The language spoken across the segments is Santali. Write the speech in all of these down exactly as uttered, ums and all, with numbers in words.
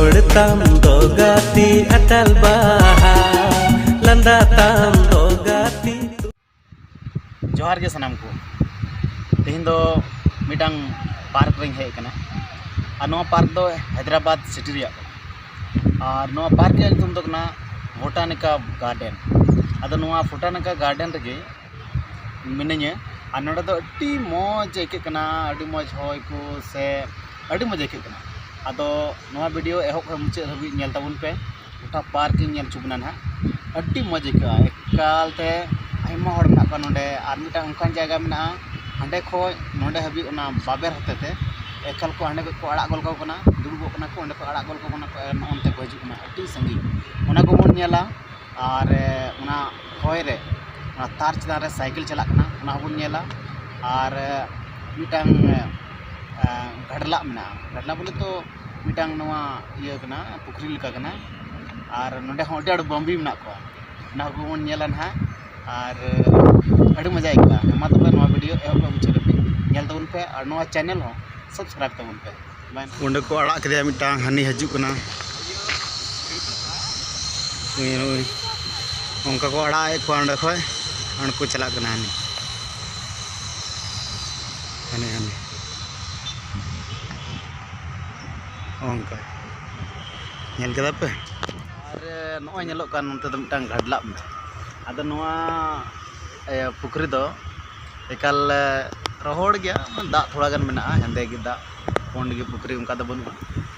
ᱨᱚᱲ ᱛᱟᱢ ᱫᱚ ᱜᱟᱛᱮ ᱟᱴᱟᱞ ᱵᱟᱦᱟ, ᱞᱟᱸᱫᱟ ᱛᱟᱢ ᱫᱚ ᱜᱟᱛᱮ᱾ ᱡᱚᱦᱟᱨ ᱜᱮ ᱥᱟᱱᱟᱢ ᱠᱚ᱾ ᱛᱮᱦᱮᱧ ᱫᱚ ᱢᱤᱫᱴᱟᱝ ᱯᱟᱨᱠ ᱨᱤᱧ ᱦᱮᱡ ᱟᱠᱟᱱᱟ, ᱟᱨ ᱱᱚᱣᱟ ᱯᱟᱨᱠ ᱫᱚ ᱦᱟᱭᱫᱨᱟᱵᱟᱫᱽ ᱥᱤᱴᱤ ᱨᱮᱭᱟᱜ ᱠᱟᱱᱟ, ᱟᱨ ᱱᱚᱣᱟ ᱯᱟᱨᱠ ᱨᱮᱭᱟᱜ ᱧᱩᱛᱩᱢ ᱫᱚ ᱠᱟᱱᱟ ᱵᱳᱴᱟᱱᱤᱠᱟ ᱜᱟᱨᱰᱮᱱ᱾ ᱟᱫᱚ ᱱᱚᱣᱟ ᱵᱳᱴᱟᱱᱤᱠᱟ ᱜᱟᱨᱰᱮᱱ ᱨᱮᱜᱮ ᱢᱤᱱᱟᱹᱧᱟ, ᱟᱨ ᱱᱚᱰᱮ ᱫᱚ ᱟᱹᱰᱤ ᱢᱚᱡᱽ ᱟᱹᱭᱠᱟᱹᱜ ᱠᱟᱱᱟ, ᱟᱹᱰᱤ ᱢᱚᱡᱽ ᱦᱚᱭ ᱠᱚ ᱥᱮ ᱟᱹᱰᱤ ᱢᱚᱡᱽ ᱟᱹᱭᱠᱟᱹᱜ ᱠᱟᱱᱟ᱾ ᱟᱫᱚ ᱱᱚᱣᱟ ᱵᱷᱤᱰᱤᱭᱳ ᱮᱦᱚᱵ ᱠᱷᱚᱱ ᱢᱩᱪᱟᱹᱫ ᱦᱟᱹᱵᱤᱡ ᱧᱮᱞ ᱛᱟᱵᱚᱱ ᱯᱮ, ᱜᱚᱴᱟ ᱯᱟᱨᱠ ᱤᱧ ᱧᱮᱞ ᱦᱚᱪᱚ ᱵᱚᱱᱟ ᱱᱟᱦᱟᱜ᱾ ᱟᱹᱰᱤ ᱢᱚᱡᱽ ᱟᱹᱭᱠᱟᱹᱜᱼᱟ, ᱮᱠᱟᱞ ᱛᱮ ᱟᱭᱢᱟ ᱦᱚᱲ ᱢᱮᱱᱟᱜ ᱠᱚᱣᱟ ᱱᱚᱰᱮ, ᱟᱨ ᱢᱤᱫᱴᱟᱝ ᱚᱱᱠᱟᱱ ᱡᱟᱭᱜᱟ ᱢᱮᱱᱟᱜᱼᱟ, ᱦᱟᱸᱰᱮ ᱠᱷᱚᱡ ᱱᱚᱰᱮ ᱦᱟᱹᱵᱤᱡ ᱚᱱᱟ ᱵᱟᱵᱮᱨ ᱦᱚᱛᱮ ᱛᱮ ᱮᱠᱟᱞ ᱠᱚ ᱦᱟᱸᱰᱮ ᱠᱷᱚᱡ ᱠᱚ ᱟᱲᱟᱜ ᱜᱚᱫ ᱠᱟᱠᱚ ᱠᱟᱱᱟ, ᱫᱩᱲᱩᱵᱚᱜ ᱠᱟᱱᱟ ᱠᱚ, ᱚᱸᱰᱮ ᱠᱷᱚᱡ ᱟᱲᱟᱜ ᱜᱚᱫ ᱠᱟᱠᱚ ᱠᱟᱱᱟ ᱠᱚ, ᱟᱨ ᱱᱚᱜᱼᱚ ᱱᱚᱛᱮ ᱠᱚ ᱦᱤᱡᱩᱜ ᱠᱟᱱᱟ, ᱟᱹᱰᱤ ᱥᱟᱺᱜᱤᱧ᱾ ᱚᱱᱟ ᱠᱚᱵᱚᱱ ᱧᱮᱞᱟ᱾ ᱟᱨ, ᱮ, ᱚᱱᱟ ᱦᱚᱭ ᱨᱮ, ᱚᱱᱟ ᱛᱟᱨ ᱪᱮᱛᱟᱱ ᱨᱮ ᱥᱟᱭᱠᱮᱞ ᱪᱟᱞᱟᱜ ᱠᱟᱱᱟ, ᱚᱱᱟ ᱦᱚᱸᱵᱚᱱ ᱧᱮᱞᱟ᱾ ᱟᱨ, ᱮ, ᱢᱤᱫᱴᱟᱝ, ᱮ, ᱜᱷᱟᱰᱞᱟᱜ ᱢᱮᱱᱟᱜᱼᱟ᱾ ᱜᱷᱟᱰᱞᱟᱜ ᱵᱚᱞᱮ ᱛᱚ ᱢᱤᱫᱴᱟᱝ ᱱᱚᱣᱟ ᱤᱭᱟᱹ ᱠᱟᱱᱟ, ᱯᱩᱠᱷᱨᱤ ᱞᱮᱠᱟ ᱠᱟᱱᱟ᱾ ᱟᱨ ᱱᱚᱸᱰᱮ ᱦᱚᱸ ᱟᱹᱰᱤ ᱟᱸᱴ ᱵᱟᱹᱢᱵᱤ ᱢᱮᱱᱟᱜ ᱠᱚᱣᱟ, ᱚᱱᱟ ᱠᱚᱵᱚᱱ ᱧᱮᱞᱟ ᱱᱟᱦᱟᱜ᱾ ᱟᱨ, ᱮ, ᱟᱹᱰᱤ ᱢᱚᱡᱟ ᱟᱹᱭᱠᱟᱹᱜᱼᱟ᱾ ᱢᱟ ᱛᱚᱵᱮ ᱱᱚᱣᱟ ᱵᱷᱤᱰᱤᱭᱳ ᱮᱦᱚᱵ ᱠᱷᱚᱱ ᱢᱩᱪᱟᱹᱫ ᱦᱟᱹᱵᱤᱡ ᱧᱮᱞ ᱛᱟᱵᱚᱱ ᱯᱮ, ᱟᱨ ᱱᱚᱣᱟ ᱪᱮᱱᱮᱞ ᱦᱚᱸ ᱥᱟᱵᱥᱠᱨᱟᱭᱤᱵᱽ ᱛᱟᱵᱚᱱ ᱯᱮ᱾ ᱚᱸᱰᱮ ᱠᱚ ᱟᱲᱟᱜ ᱠᱮᱫᱮᱭᱟ ᱢᱤᱫᱴᱟᱝ, ᱦᱟᱹᱱᱤ ᱦᱤᱡᱩᱜ ᱠᱟᱱᱟ᱾ ᱱᱩᱭ, ᱱᱩᱭ᱾ ᱚᱱᱠᱟ ᱠᱚ ᱟᱲᱟᱜ ᱮᱫ ᱠᱚᱣᱟ ᱚᱸᱰᱮ ᱠᱷᱚᱡ, ᱚᱸᱰᱮ ᱠᱚ ᱪᱟᱞᱟᱜ ᱠᱟᱱᱟ ᱦᱟᱹᱱᱤ᱾ ᱦᱟᱹᱱᱤ, ᱦᱟᱹᱱᱤ᱾ ᱚᱱᱠᱟ᱾ ᱧᱮᱞ ᱠᱮᱫᱟ ᱯᱮ? ᱟᱨ ᱱᱚᱜᱼᱚᱭ ᱧᱮᱞᱚᱜ ᱠᱟᱱ ᱱᱚᱱᱛᱮ ᱫᱚ ᱢᱤᱫᱴᱟᱝ ᱜᱷᱟᱰᱞᱟᱜ ᱢᱮᱱᱟᱜᱼᱟ᱾ ᱟᱫᱚ ᱱᱚᱣᱟ, ᱮ, ᱯᱩᱠᱷᱨᱤ ᱫᱚ ᱮᱠᱟᱞ, ᱮ, ᱨᱚᱦᱚᱲ ᱜᱮᱭᱟ, ᱫᱟᱜ ᱛᱷᱚᱲᱟ ᱜᱟᱱ ᱢᱮᱱᱟᱜᱼᱟ, ᱦᱮᱸᱫᱮ ᱜᱮ ᱫᱟᱜ, ᱯᱩᱸᱰ ᱜᱮ ᱯᱩᱠᱷᱨᱤ, ᱚᱱᱠᱟ ᱫᱚ ᱵᱟᱹᱱᱩᱜᱼᱟ,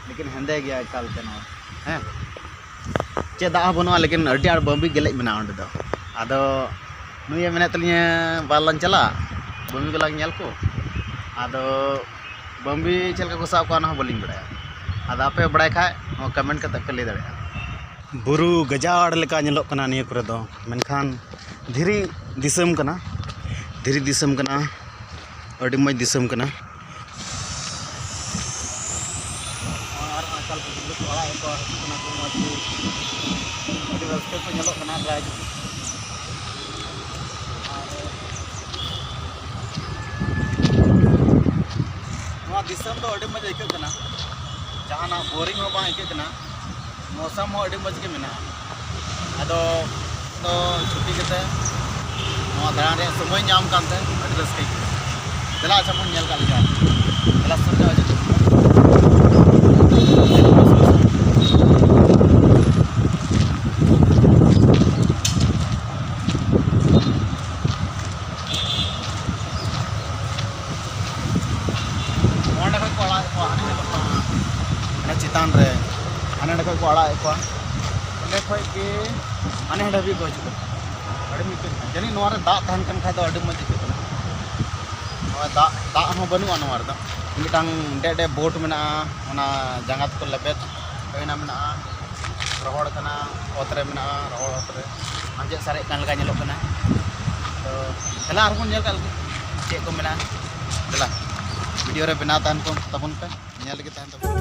ᱞᱮᱠᱤᱱ ᱦᱮᱸᱫᱮ ᱜᱮᱭᱟ ᱮᱠᱟᱞ ᱛᱮ ᱱᱚᱣᱟ, ᱦᱮᱸ, ᱪᱮᱫ ᱫᱟᱜ ᱦᱚᱸ ᱵᱟᱹᱱᱩᱜᱼᱟ, ᱞᱮᱠᱤᱱ ᱟᱹᱰᱤ ᱟᱸᱴ ᱵᱟᱹᱢᱵᱤ ᱜᱮᱞᱮᱡ ᱢᱮᱱᱟᱜᱼᱟ ᱚᱸᱰᱮ ᱫᱚ᱾ ᱟᱫᱚ ᱱᱩᱭᱮ ᱢᱮᱱᱮᱫ ᱛᱟᱹᱞᱤᱧᱟ, "ᱵᱟᱞᱟᱝ ᱪᱟᱞᱟᱜ, ᱵᱟᱹᱢᱵᱤ ᱠᱚᱞᱟᱝ ᱧᱮᱞ ᱠᱚ?" ᱟᱫᱚ ᱵᱟᱹᱢᱵᱤ ᱪᱮᱫ ᱞᱮᱠᱟ ᱠᱚ ᱥᱟᱵ ᱠᱚᱣᱟ, ᱚᱱᱟ ᱦᱚᱸ ᱵᱟᱹᱞᱤᱧ ᱵᱟᱲᱟᱭᱟ᱾ ᱟᱫᱚ ᱟᱯᱮ ᱵᱟᱲᱟᱭ ᱠᱷᱟᱡ, ᱱᱚᱣᱟ ᱠᱚᱢᱮᱱᱴ ᱠᱟᱛᱮ ᱯᱮ ᱞᱟᱹᱭ ᱫᱟᱲᱮᱭᱟᱜᱼᱟ᱾ ᱵᱩᱨᱩ ᱜᱟᱡᱟᱲ ᱞᱮᱠᱟ ᱧᱮᱞᱚᱜ ᱠᱟᱱᱟ ᱱᱤᱭᱟᱹ ᱠᱚᱨᱮ ᱫᱚ, ᱢᱮᱱᱠᱷᱟᱱ ᱫᱷᱤᱨᱤ ᱫᱤᱥᱚᱢ ᱠᱟᱱᱟ, ᱫᱷᱤᱨᱤ ᱫᱤᱥᱚᱢ ᱠᱟᱱᱟ, ᱟᱹᱰᱤ ᱢᱚᱡᱽ ᱫᱤᱥᱚᱢ ᱠᱟᱱᱟ᱾ ᱟᱨ ᱟᱠᱟᱞ ᱠᱚ ᱜᱤᱫᱽᱨᱟᱹ ᱠᱚ ᱟᱲᱟᱜ ᱮᱫ ᱠᱚᱣᱟ, ᱦᱤᱡᱩᱜ ᱠᱟᱱᱟ ᱠᱚ, ᱢᱚᱡᱽ ᱜᱮ, ᱟᱹᱰᱤ ᱨᱟᱹᱥᱠᱟᱹ ᱠᱚ ᱧᱮᱞᱚᱜ ᱠᱟᱱᱟ ᱡᱟᱭᱜᱟ᱾ ᱟᱨ ᱱᱚᱣᱟ ᱫᱤᱥᱚᱢ ᱫᱚ ᱟᱹᱰᱤ ᱢᱚᱡᱽ ᱟᱹᱭᱠᱟᱹᱜ ᱠᱟᱱᱟ᱾ ᱡᱟᱦᱟᱱᱟᱜ ᱵᱳᱨᱤᱝ ᱦᱚᱸ ᱵᱟᱝ ᱟᱹᱭᱠᱟᱹᱜ ᱠᱟᱱᱟ᱾ ᱢᱳᱥᱟᱢ ᱦᱚᱸ ᱟᱹᱰᱤ ᱢᱚᱡᱽ ᱜᱮ ᱢᱮᱱᱟᱜᱼᱟ᱾ ᱟᱫᱚ ᱫᱚ ᱪᱷᱩᱴᱤ ᱠᱟᱛᱮ ᱱᱚᱣᱟ ᱫᱟᱬᱟᱱ ᱨᱮᱭᱟᱜ ᱥᱚᱢᱚᱭ ᱧᱟᱢ ᱠᱟᱱᱛᱮ ᱟᱹᱰᱤ ᱨᱟᱹᱥᱠᱟᱹ ᱟᱹᱭᱠᱟᱹᱜ ᱠᱟᱱᱟ᱾ ᱫᱮᱞᱟ ᱟᱪᱪᱷᱟ ᱵᱚᱱ ᱧᱮᱞ ᱠᱟᱜ ᱞᱮᱜᱮ᱾ ᱫᱮᱞᱟ ᱥᱩᱨ ᱧᱚᱜ ᱦᱤᱡᱩᱜ ᱛᱟᱵᱚᱱ ᱯᱮ᱾ ᱚᱸᱰᱮ ᱠᱷᱚᱡ ᱠᱚ ᱟᱲᱟᱜᱮᱫ ᱠᱚᱣᱟ, ᱦᱟᱱᱮ ᱧᱮᱞᱚᱜ ᱠᱟᱱᱟ, ᱦᱟᱱᱮ ᱪᱮᱛᱟᱱ ᱨᱮ, ᱦᱟᱱᱮ ᱦᱟᱸᱰᱮ ᱠᱷᱚᱡ ᱠᱚ ᱟᱲᱟᱜᱮᱫ ᱠᱚᱣᱟ᱾ ᱚᱸᱰᱮ ᱠᱷᱚᱡ ᱜᱮ ᱦᱟᱱᱮ ᱦᱟᱸᱰᱮ ᱦᱟᱹᱵᱤᱡ ᱠᱚ ᱦᱤᱡᱩᱜ ᱠᱟᱱᱟ᱾ ᱟᱹᱰᱤ ᱢᱚᱡᱽ ᱟᱹᱭᱠᱟᱹᱜ ᱠᱟᱱᱟ᱾ ᱡᱟᱹᱱᱤᱡ ᱱᱚᱣᱟ ᱨᱮ ᱫᱟᱜ ᱛᱟᱦᱮᱱ ᱠᱟᱱ ᱠᱷᱟᱡ ᱫᱚ ᱟᱹᱰᱤ ᱢᱚᱡᱽ ᱟᱹᱭᱠᱟᱹᱜ ᱠᱟᱱᱟ᱾ ᱱᱚᱣᱟ ᱫᱟᱜ, ᱫᱟᱜ ᱦᱚᱸ ᱵᱟᱹᱱᱩᱜᱼᱟ ᱱᱚᱣᱟ ᱨᱮᱫᱚ᱾ ᱢᱤᱫᱴᱟᱝ ᱰᱮ ᱰᱮ ᱵᱳᱴ ᱢᱮᱱᱟᱜᱼᱟ, ᱚᱱᱟ ᱡᱟᱸᱜᱟ ᱛᱮᱠᱚ ᱞᱮᱵᱮᱫ ᱦᱩᱭᱱᱟ ᱢᱮᱱᱟᱜᱼᱟ᱾ ᱨᱚᱦᱚᱲ ᱠᱟᱱᱟ, ᱚᱛ ᱨᱮ ᱢᱮᱱᱟᱜᱼᱟ, ᱨᱚᱦᱚᱲ ᱚᱛ ᱨᱮ ᱟᱸᱡᱮᱫ ᱥᱟᱨᱮᱡ ᱠᱟᱱ ᱞᱮᱠᱟ ᱧᱮᱞᱚᱜ ᱠᱟᱱᱟ᱾ ᱛᱚ ᱫᱮᱞᱟ ᱟᱨᱦᱚᱸ ᱵᱚᱱ ᱧᱮᱞ ᱠᱟᱜ ᱞᱮᱜᱮ ᱪᱮᱫ ᱠᱚ ᱢᱮᱱᱟᱜᱼᱟ᱾ ᱫᱮᱞᱟ, ᱵᱷᱤᱰᱤᱭᱳ ᱨᱮ ᱵᱮᱱᱟᱣ ᱛᱟᱦᱮᱱ ᱠᱚ ᱛᱟᱵᱚᱱ ᱯᱮ, ᱧᱮᱞ ᱨᱮᱜᱮ ᱛᱟᱦᱮᱱ ᱛᱟᱵᱚᱱ ᱯᱮ᱾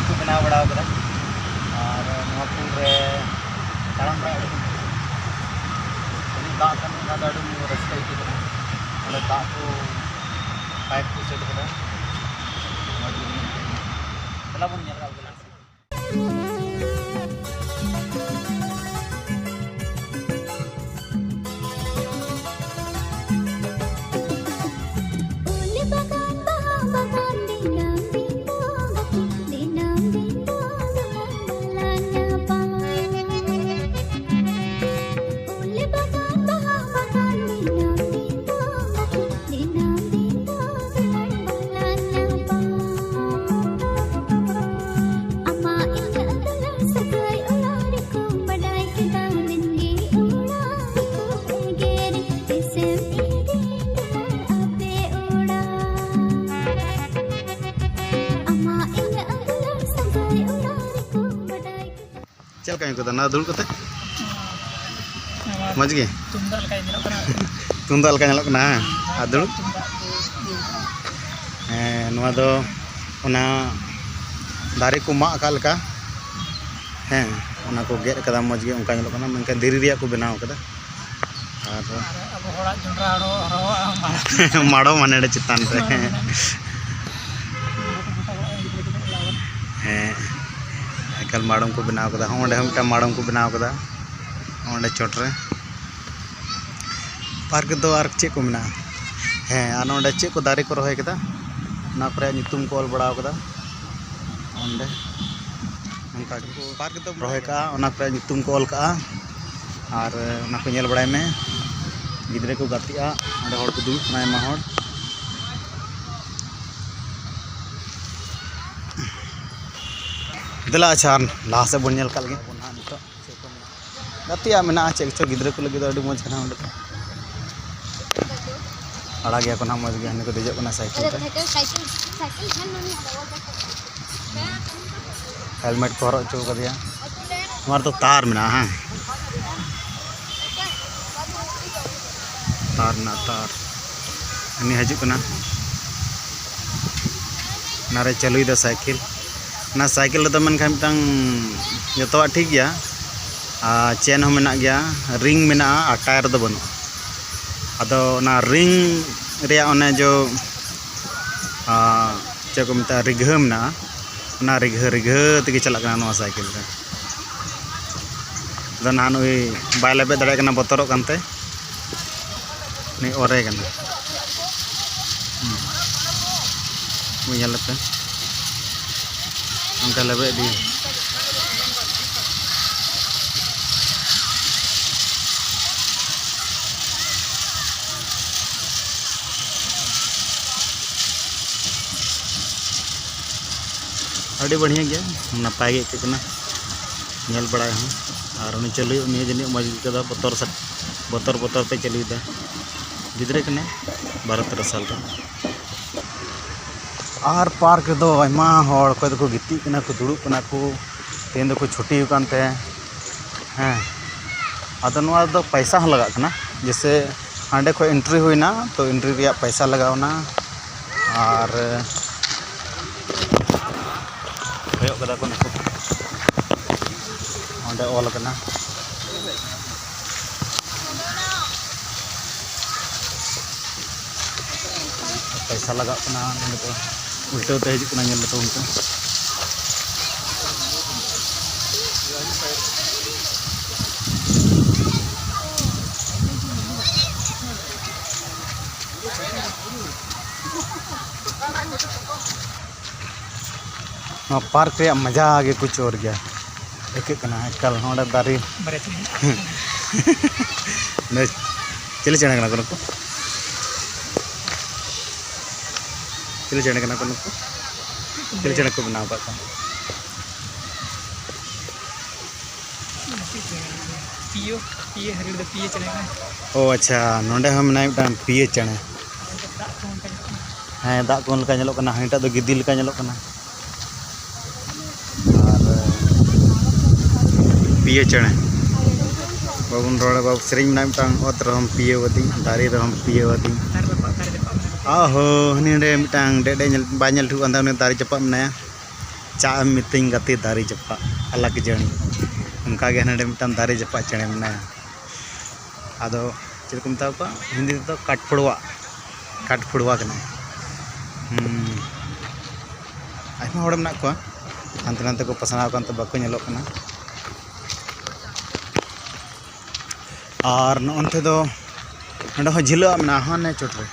ᱠᱚ ᱵᱮᱱᱟᱣ ᱵᱟᱲᱟ ᱟᱠᱟᱫᱟ᱾ ᱟᱨ ᱱᱚᱣᱟ ᱯᱩᱞ ᱨᱮ ᱛᱟᱲᱟᱢ ᱵᱟᱲᱟ ᱟᱹᱰᱤ ᱢᱚᱡᱽ ᱟᱹᱭᱠᱟᱹᱜ ᱠᱟᱱᱟ᱾ ᱠᱷᱟᱹᱞᱤ ᱫᱟᱜ ᱠᱟᱱ ᱠᱷᱟᱱ ᱫᱚ ᱟᱹᱰᱤ ᱨᱟᱹᱥᱠᱟᱹ ᱟᱹᱭᱠᱟᱹᱜ ᱠᱟᱱᱟ᱾ ᱚᱸᱰᱮ ᱫᱟᱜ ᱠᱚ ᱯᱟᱭᱤᱯ ᱠᱚ ᱥᱮᱴ ᱠᱟᱫᱟ᱾ ᱢᱚᱡᱽ ᱜᱮ ᱧᱮᱞᱚᱜ ᱠᱟᱱᱟ᱾ ᱫᱮᱞᱟ ᱵᱚᱱ ᱧᱮᱞ ᱠᱟᱜ ᱞᱮᱜᱮ᱾ ᱪᱮᱫ ᱞᱮᱠᱟᱢ ᱟᱹᱭᱠᱟᱹᱣ ᱫᱟ ᱱᱚᱣᱟ ᱫᱩᱲᱩᱵ ᱠᱟᱛᱮ? ᱱᱚᱣᱟ ᱢᱚᱡᱽ ᱜᱮ? ᱛᱩᱢᱫᱟᱜ ᱞᱮᱠᱟ ᱧᱮᱞᱚᱜ ᱠᱟᱱᱟ᱾ ᱛᱩᱢᱫᱟᱜ ᱞᱮᱠᱟ ᱧᱮᱞᱚᱜ ᱠᱟᱱᱟ, ᱦᱮᱸ? ᱟᱨ ᱫᱩᱲᱩᱵ? ᱛᱩᱢᱫᱟᱜ ᱠᱚ ᱤᱭᱟᱹ ᱠᱟᱱᱟ᱾ ᱦᱮᱸ, ᱱᱚᱣᱟ ᱫᱚ ᱚᱱᱟ ᱫᱟᱨᱮ ᱠᱚ ᱢᱟᱜ ᱟᱠᱟᱫ ᱞᱮᱠᱟ᱾ ᱦᱮᱸ, ᱚᱱᱟ ᱠᱚ ᱜᱮᱫ ᱠᱟᱫᱟ, ᱢᱚᱡᱽ ᱜᱮ ᱚᱱᱠᱟ ᱧᱮᱞᱚᱜ ᱠᱟᱱᱟ, ᱢᱮᱱᱠᱷᱟᱱ ᱫᱷᱤᱨᱤ ᱨᱮᱭᱟᱜ ᱠᱚ ᱵᱮᱱᱟᱣ ᱠᱟᱫᱟ᱾ ᱟᱨ ᱟᱵᱚ ᱦᱚᱲᱟᱜ ᱡᱚᱱᱰᱨᱟ ᱦᱚᱲᱚ ᱦᱚᱨᱚᱜᱼᱟ ᱢᱟᱲᱟᱝ᱾ ᱢᱟᱲᱚ ᱢᱟᱱᱮ ᱪᱮᱛᱟᱱ ᱨᱮ᱾ ᱦᱮᱸ, ᱮᱠᱟᱞ ᱢᱟᱲᱚᱢ ᱠᱚ ᱵᱮᱱᱟᱣ ᱠᱟᱫᱟ᱾ ᱦᱚᱸ, ᱚᱸᱰᱮ ᱦᱚᱸ ᱢᱤᱫᱴᱟᱝ ᱢᱟᱲᱚᱢ ᱠᱚ ᱵᱮᱱᱟᱣ ᱠᱟᱫᱟ, ᱚᱸᱰᱮ ᱪᱚᱴ ᱨᱮ᱾ ᱯᱟᱨᱠ ᱫᱚ ᱟᱨ ᱪᱮᱫ ᱠᱚ ᱢᱮᱱᱟᱜᱼᱟ? ᱦᱮᱸ, ᱟᱨ ᱱᱚᱰᱮ ᱪᱮᱫ ᱠᱚ ᱫᱟᱨᱮ ᱠᱚ ᱨᱚᱦᱚᱭ ᱠᱟᱫᱟ, ᱚᱱᱟ ᱠᱚᱨᱮᱭᱟᱜ ᱧᱩᱛᱩᱢ ᱠᱚ ᱚᱞ ᱵᱟᱲᱟᱣ ᱠᱟᱫᱟ ᱚᱸᱰᱮ᱾ ᱚᱱᱠᱟ ᱜᱮᱠᱚ ᱯᱟᱨᱠ ᱫᱚ ᱨᱚᱦᱚᱭ ᱠᱟᱜᱼᱟ, ᱚᱱᱟ ᱠᱚᱨᱮᱭᱟᱜ ᱧᱩᱛᱩᱢ ᱠᱚ ᱚᱞ ᱠᱟᱜᱼᱟ᱾ ᱟᱨ ᱚᱱᱟ ᱠᱚ ᱧᱮᱞ ᱵᱟᱲᱟᱭ ᱢᱮ᱾ ᱜᱤᱫᱽᱨᱟᱹ ᱠᱚ ᱜᱟᱛᱮᱜᱼᱟ, ᱚᱸᱰᱮ ᱦᱚᱲ ᱠᱚ ᱫᱩᱲᱩᱵ ᱠᱟᱱᱟ, ᱟᱭᱢᱟ ᱦᱚᱲ᱾ ᱫᱮᱞᱟ, ᱟᱪᱪᱷᱟ, ᱞᱟᱦᱟ ᱥᱮᱫ ᱵᱚᱱ ᱧᱮᱞ ᱠᱟᱜ ᱞᱮᱜᱮ᱾ ᱜᱟᱛᱮᱭᱟᱜ ᱢᱮᱱᱟᱜᱼᱟ ᱪᱮᱫ ᱠᱚᱪᱚ ᱜᱤᱫᱽᱨᱟᱹ ᱠᱚ ᱞᱟᱹᱜᱤᱫ ᱫᱚ ᱟᱹᱰᱤ ᱢᱚᱡᱽ ᱠᱟᱱᱟ ᱚᱸᱰᱮ ᱫᱚ᱾ ᱟᱲᱟᱜ ᱜᱮᱭᱟ ᱠᱚ ᱱᱟᱦᱟᱜ ᱢᱚᱡᱽ ᱜᱮ, ᱦᱟᱹᱱᱤ ᱠᱚ ᱫᱮᱡᱚᱜ ᱠᱟᱱᱟ ᱥᱟᱭᱠᱮᱞ ᱨᱮ᱾ ᱦᱮᱞᱢᱮᱴ ᱠᱚ ᱦᱚᱨᱚᱜ ᱦᱚᱪᱚ ᱠᱟᱫᱮᱭᱟ᱾ ᱱᱚᱣᱟ ᱨᱮᱫᱚ ᱛᱟᱨ ᱢᱮᱱᱟᱜᱼᱟ, ᱦᱮᱸ, ᱛᱟᱨ ᱢᱮᱱᱟᱜᱼᱟ, ᱛᱟᱨ᱾ ᱩᱱᱤ ᱦᱤᱡᱩᱜ ᱠᱟᱱᱟ, ᱚᱱᱟᱨᱮ ᱪᱟᱹᱞᱩᱭᱮᱫᱟ ᱥᱟᱭᱠᱮᱞ᱾ ᱚᱱᱟ ᱥᱟᱭᱠᱮᱞ ᱨᱮᱫᱚ ᱢᱮᱱᱠᱷᱟᱱ ᱢᱤᱫᱴᱟᱝ ᱡᱚᱛᱚᱣᱟᱜ ᱴᱷᱤᱠ ᱜᱮᱭᱟ, ᱟᱨ ᱪᱮᱱ ᱦᱚᱸ ᱢᱮᱱᱟᱜ ᱜᱮᱭᱟ, ᱨᱤᱝ ᱢᱮᱱᱟᱜᱼᱟ, ᱟᱨ ᱴᱟᱭᱟᱨ ᱫᱚ ᱵᱟᱹᱱᱩᱜᱼᱟ᱾ ᱟᱫᱚ ᱚᱱᱟ ᱨᱤᱝ ᱨᱮᱭᱟᱜ ᱚᱱᱮ ᱡᱚ, ᱟᱨ ᱪᱮᱫ ᱠᱚ ᱢᱮᱛᱟᱜᱼᱟ, ᱨᱤᱜᱷᱟᱹ ᱢᱮᱱᱟᱜᱼᱟ, ᱚᱱᱟ ᱨᱤᱜᱷᱟᱹ ᱨᱤᱜᱷᱟᱹ ᱛᱮᱜᱮ ᱪᱟᱞᱟᱜ ᱠᱟᱱᱟ ᱱᱚᱣᱟ ᱥᱟᱭᱠᱮᱞ ᱫᱚ᱾ ᱟᱫᱚ ᱱᱟᱦᱟᱜ ᱱᱩᱭ ᱵᱟᱭ ᱞᱮᱵᱮᱫ ᱫᱟᱲᱮᱭᱟᱜ ᱠᱟᱱᱟ, ᱵᱚᱛᱚᱨᱚᱜ ᱠᱟᱱᱛᱮ ᱱᱩᱭ ᱚᱨᱮ ᱠᱟᱱᱟ᱾ ᱦᱩᱸ᱾ ᱩᱱᱤ ᱧᱮᱞ ᱞᱮᱯᱮ, ᱚᱱᱠᱟ ᱞᱮᱵᱮᱫ ᱤᱫᱤ᱾ ᱟᱹᱰᱤ ᱵᱟᱹᱲᱦᱤᱭᱟᱹ ᱜᱮᱭᱟ, ᱱᱟᱯᱟᱭ ᱜᱮ ᱟᱹᱭᱠᱟᱹᱜ ᱠᱟᱱᱟ ᱧᱮᱞ ᱵᱟᱲᱟᱭ ᱦᱚᱸ᱾ ᱟᱨ ᱩᱱᱤ ᱪᱟᱹᱞᱩᱭ, ᱩᱱᱤ ᱦᱚᱸ ᱡᱟᱹᱱᱤᱡ ᱢᱚᱡᱽ ᱜᱮ ᱟᱹᱭᱠᱟᱹᱣ ᱫᱟ, ᱵᱚᱛᱚᱨ ᱥᱟ-, ᱵᱚᱛᱚᱨ ᱵᱚᱛᱚᱨ ᱛᱮ ᱪᱟᱹᱞᱩᱭᱮᱫᱟ᱾ ᱜᱤᱫᱽᱨᱟᱹ ᱠᱟᱱᱟᱭ, ᱵᱟᱨᱚ ᱛᱮᱨᱚ ᱥᱟᱞ ᱨᱮ᱾ ᱟᱨ ᱯᱟᱨᱠ ᱨᱮᱫᱚ ᱟᱭᱢᱟ ᱦᱚᱲ, ᱚᱠᱚᱭ ᱫᱚᱠᱚ ᱜᱤᱛᱤᱡ ᱠᱟᱱᱟ ᱠᱚ, ᱫᱩᱲᱩᱵ ᱠᱟᱱᱟ ᱠᱚ, ᱛᱮᱦᱮᱧ ᱫᱚᱠᱚ ᱪᱷᱩᱴᱤ ᱟᱠᱟᱱ ᱛᱮ᱾ ᱦᱮᱸ, ᱟᱫᱚ ᱱᱚᱣᱟ ᱨᱮᱫᱚ ᱯᱟᱭᱥᱟ ᱦᱚᱸ ᱞᱟᱜᱟᱜ ᱠᱟᱱᱟ᱾ ᱡᱮᱭᱥᱮ, ᱦᱟᱸᱰᱮ ᱠᱷᱚᱡ entry ᱦᱩᱭᱱᱟ, ᱛᱚ entry ᱨᱮᱭᱟᱜ ᱯᱟᱭᱥᱟ ᱞᱟᱜᱟᱣᱱᱟ᱾ ᱟᱨ ᱠᱚᱭᱚᱜ ᱠᱟᱫᱟ ᱠᱚ ᱱᱩᱠᱩ᱾ ᱚᱸᱰᱮ ᱚᱞ ᱟᱠᱟᱱᱟ᱾ ᱯᱚᱭᱥᱟ ᱞᱟᱜᱟᱜ ᱠᱟᱱᱟ ᱱᱚᱸᱰᱮ ᱫᱚ᱾ ᱩᱞᱴᱟᱹᱣ ᱛᱮ ᱦᱤᱡᱩᱜ ᱠᱟᱱᱟ, ᱧᱮᱞ ᱞᱮᱠᱚ ᱩᱞᱴᱟᱹ᱾ ᱱᱚᱣᱟ ᱯᱟᱨᱠ ᱨᱮᱭᱟᱜ ᱢᱚᱡᱟ ᱜᱮ ᱠᱩᱪ ᱚᱨ ᱜᱮᱭᱟ, ᱟᱹᱭᱠᱟᱹᱜ ᱠᱟᱱᱟ ᱮᱠᱟᱞ᱾ ᱱᱚᱰᱮ ᱫᱟᱨᱮ ᱵᱟᱨᱭᱟ ᱪᱮᱬᱮ᱾ ᱱᱚᱰᱮ ᱪᱤᱞᱤ ᱪᱮᱬᱮ ᱠᱟᱱᱟ ᱠᱚ ᱱᱩᱠᱩ? ᱪᱤᱞᱤ ᱪᱮᱬᱮ ᱠᱟᱱᱟ ᱠᱚ ᱱᱩᱠᱩ? ᱪᱤᱞᱤ ᱪᱮᱬᱮ ᱠᱚ ᱵᱮᱱᱟᱣ ᱟᱠᱟᱫ ᱠᱚᱣᱟ? ᱯᱤᱭᱳ, ᱯᱤᱭᱳ ᱦᱟᱹᱨᱤ ᱫᱚ ᱯᱤᱭᱳ ᱪᱮᱬᱮ ᱠᱟᱱᱟ᱾ ᱚ ᱟᱪᱪᱷᱟ, ᱱᱚᱰᱮ ᱦᱚᱸ ᱢᱮᱱᱟᱭ ᱢᱤᱫᱴᱟᱝ ᱯᱤᱭᱳ ᱪᱮᱬᱮ᱾ ᱫᱟᱜ ᱠᱚ ᱚᱱᱠᱟ ᱧᱮᱞᱚᱜ ᱠᱟᱱᱟ᱾ ᱦᱮᱸ, ᱫᱟᱜ ᱠᱚ ᱞᱮᱠᱟ ᱧᱮᱞᱚᱜ ᱠᱟᱱᱟ, ᱦᱟᱹᱱᱤᱴᱟᱜ ᱫᱚ ᱜᱤᱫᱤ ᱞᱮᱠᱟ ᱧᱮᱞᱚᱜ ᱠᱟᱱᱟ᱾ ᱟᱨ ᱯᱤᱭᱳ ᱪᱮᱬᱮ ᱵᱟᱵᱚᱱ ᱨᱚᱲᱟ, ᱵᱟᱵᱩ ᱥᱮᱨᱮᱧ ᱢᱮᱱᱟᱜᱼᱟ ᱢᱤᱫᱴᱟᱝ, "ᱚᱛ ᱨᱮᱦᱚᱸᱢ ᱯᱤᱭᱳ ᱟᱹᱫᱤᱧ, ᱫᱟᱨᱮ ᱨᱮᱦᱚᱸᱢ ᱯᱤᱭᱳ ᱟᱹᱫᱤᱧ᱾" ᱟᱦᱳ, ᱦᱟᱹᱱᱤ ᱦᱟᱸᱰᱮ ᱢᱤᱫᱴᱟᱝ ᱰᱮᱰᱮ ᱧᱮᱞ, ᱵᱟᱭ ᱧᱮᱞ ᱴᱷᱤᱠᱚᱜ ᱠᱟᱱ ᱛᱟᱭᱟ, ᱩᱱᱤ ᱫᱟᱨᱮ ᱪᱟᱯᱟᱫ ᱢᱮᱱᱟᱭᱟ᱾ "ᱪᱟᱜ ᱮᱢ ᱢᱤᱛᱟᱹᱧ ᱜᱟᱛᱮ ᱫᱟᱨᱮ ᱪᱟᱯᱟᱫ, ᱟᱞᱟᱠ ᱡᱟᱹᱱᱤ᱾" ᱚᱱᱠᱟᱜᱮ ᱦᱟᱸᱰᱮ ᱢᱤᱫᱴᱟᱝ ᱫᱟᱨᱮ ᱪᱟᱯᱟᱫ ᱪᱮᱬᱮ ᱢᱮᱱᱟᱭᱟ᱾ ᱟᱫᱚ ᱪᱮᱫ ᱠᱚ ᱢᱮᱛᱟ ᱠᱚᱣᱟ ᱦᱤᱱᱫᱤ ᱛᱮᱫᱚ? ᱠᱟᱴᱯᱷᱲᱣᱟ, ᱠᱟᱴᱯᱷᱲᱣᱟ ᱠᱟᱱᱟᱭ᱾ ᱦᱩᱸ, ᱟᱭᱢᱟ ᱦᱚᱲ ᱢᱮᱱᱟᱜ ᱠᱚᱣᱟ, ᱦᱟᱱᱛᱮ ᱱᱟᱛᱮ ᱠᱚ ᱯᱟᱥᱱᱟᱣ ᱟᱠᱟᱱ ᱛᱮ ᱵᱟᱠᱚ ᱧᱮᱞᱚᱜ ᱠᱟᱱᱟ᱾ ᱟᱨ ᱱᱚᱜᱼᱚ ᱱᱚᱛᱮ ᱫᱚ, ᱱᱚᱸᱰᱮ ᱦᱚᱸ ᱡᱷᱤᱞᱟᱹᱜ ᱢᱮᱱᱟᱜᱼᱟ, ᱦᱟᱱᱮ ᱪᱚᱴ ᱨᱮ᱾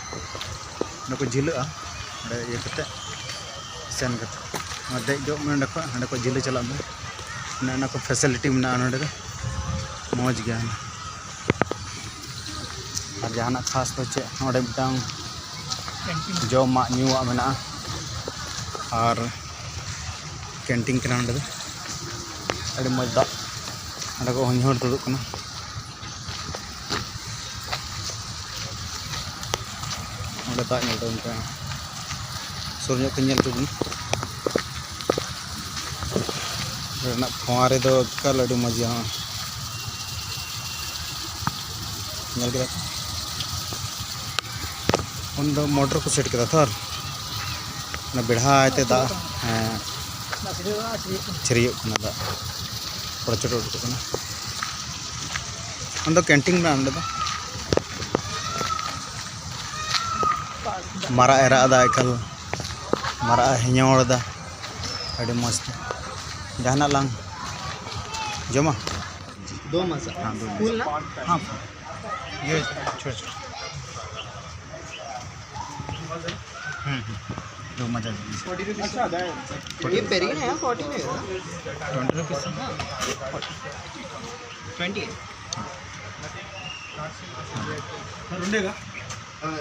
ᱚᱸᱰᱮ ᱠᱚ ᱡᱷᱤᱞᱟᱹᱜᱼᱟ, ᱚᱸᱰᱮ ᱤᱭᱟᱹ ᱠᱟᱛᱮ, ᱥᱮᱱ ᱠᱟᱛᱮ᱾ ᱚᱱᱟ ᱫᱮᱡ ᱡᱚᱜ ᱢᱮ ᱚᱸᱰᱮ ᱠᱷᱚᱡ, ᱦᱟᱸᱰᱮ ᱠᱷᱚᱡ ᱡᱷᱤᱞᱟᱹ ᱪᱟᱞᱟᱜ ᱢᱮ᱾ ᱚᱱᱮ ᱚᱱᱟ ᱠᱚ facility ᱢᱮᱱᱟᱜᱼᱟ ᱱᱚᱸᱰᱮ ᱫᱚ, ᱢᱚᱡᱽ ᱜᱮᱭᱟ᱾ ᱟᱨ ᱡᱟᱦᱟᱱᱟᱜ ᱠᱷᱟᱥ ᱫᱚ ᱪᱮᱫ, ᱱᱚᱸᱰᱮ ᱢᱤᱫᱴᱟᱝ ᱡᱚᱢᱟᱜ ᱧᱩᱣᱟᱜ ᱢᱮᱱᱟᱜᱼᱟ, ᱟᱨ canteen ᱠᱟᱱᱟ ᱱᱚᱸᱰᱮ ᱫᱚ᱾ ᱟᱹᱰᱤ ᱢᱚᱡᱽ ᱫᱟᱜ, ᱱᱚᱸᱰᱮ ᱠᱚ ᱦᱚᱧᱦᱚᱲ ᱛᱩᱫᱩᱜ ᱠᱟᱱᱟ᱾ ᱚᱸᱰᱮ ᱫᱟᱜ ᱧᱮᱞ ᱛᱟᱵᱚᱱ ᱯᱮ, ᱥᱩᱨ ᱧᱚᱜ ᱛᱮ ᱧᱮᱞ ᱦᱚᱪᱚ ᱵᱚᱱ᱾ ᱚᱸᱰᱮᱱᱟᱜ ᱯᱷᱳᱣᱟᱨᱟ ᱫᱚ ᱮᱠᱟᱞ ᱟᱹᱰᱤ ᱢᱚᱡᱽ ᱜᱮᱭᱟ, ᱦᱚᱸ᱾ ᱧᱮᱞ ᱠᱮᱫᱟ ᱯᱮ? ᱩᱱ ᱫᱚ ᱢᱚᱴᱚᱨ ᱠᱚ ᱥᱮᱴ ᱠᱮᱫᱟ ᱛᱷᱚᱨ, ᱚᱱᱟ ᱵᱮᱲᱦᱟᱭ ᱛᱮ ᱫᱟᱜ, ᱦᱮᱸ, ᱪᱷᱤᱨᱤᱭᱟᱹᱜ ᱠᱟᱱᱟ ᱫᱟᱜ᱾ ᱯᱨᱚᱪᱩᱨ ᱩᱰᱩᱠᱚᱜ ᱠᱟᱱᱟ᱾ ᱚᱸᱰᱮ ᱫᱚ ᱠᱮᱱᱴᱤᱱ ᱢᱮᱱᱟᱜᱼᱟ, ᱚᱸᱰᱮ ᱫᱚ ᱢᱟᱨᱟᱜ ᱮ ᱨᱟᱜ ᱮᱫᱟ ᱮᱠᱟᱞ, ᱢᱟᱨᱟᱜ ᱮ ᱦᱮᱧᱚᱲ ᱮᱫᱟ ᱟᱹᱰᱤ ᱢᱚᱡᱽ ᱛᱮ᱾ ᱡᱟᱦᱟᱱᱟᱜ ᱞᱟᱝ ᱡᱚᱢᱟ? ᱫᱚ ᱢᱟᱥᱟ ᱦᱮᱸ, ᱫᱚ ᱯᱷᱩᱞ ᱱᱟ? ᱦᱮᱸ, ᱯᱷᱩᱞ᱾ ᱤᱭᱟᱹ ᱪᱷᱳᱴ ᱪᱷᱳᱴ᱾ ᱦᱩᱸ, ᱦᱩᱸ᱾ ᱫᱚ ᱢᱟᱡᱟ ᱡᱤᱱᱤᱥ᱾ ये पेरी है, फोर्टी नहीं है। Twenty rupees. ट्वेंटी है। हाँ।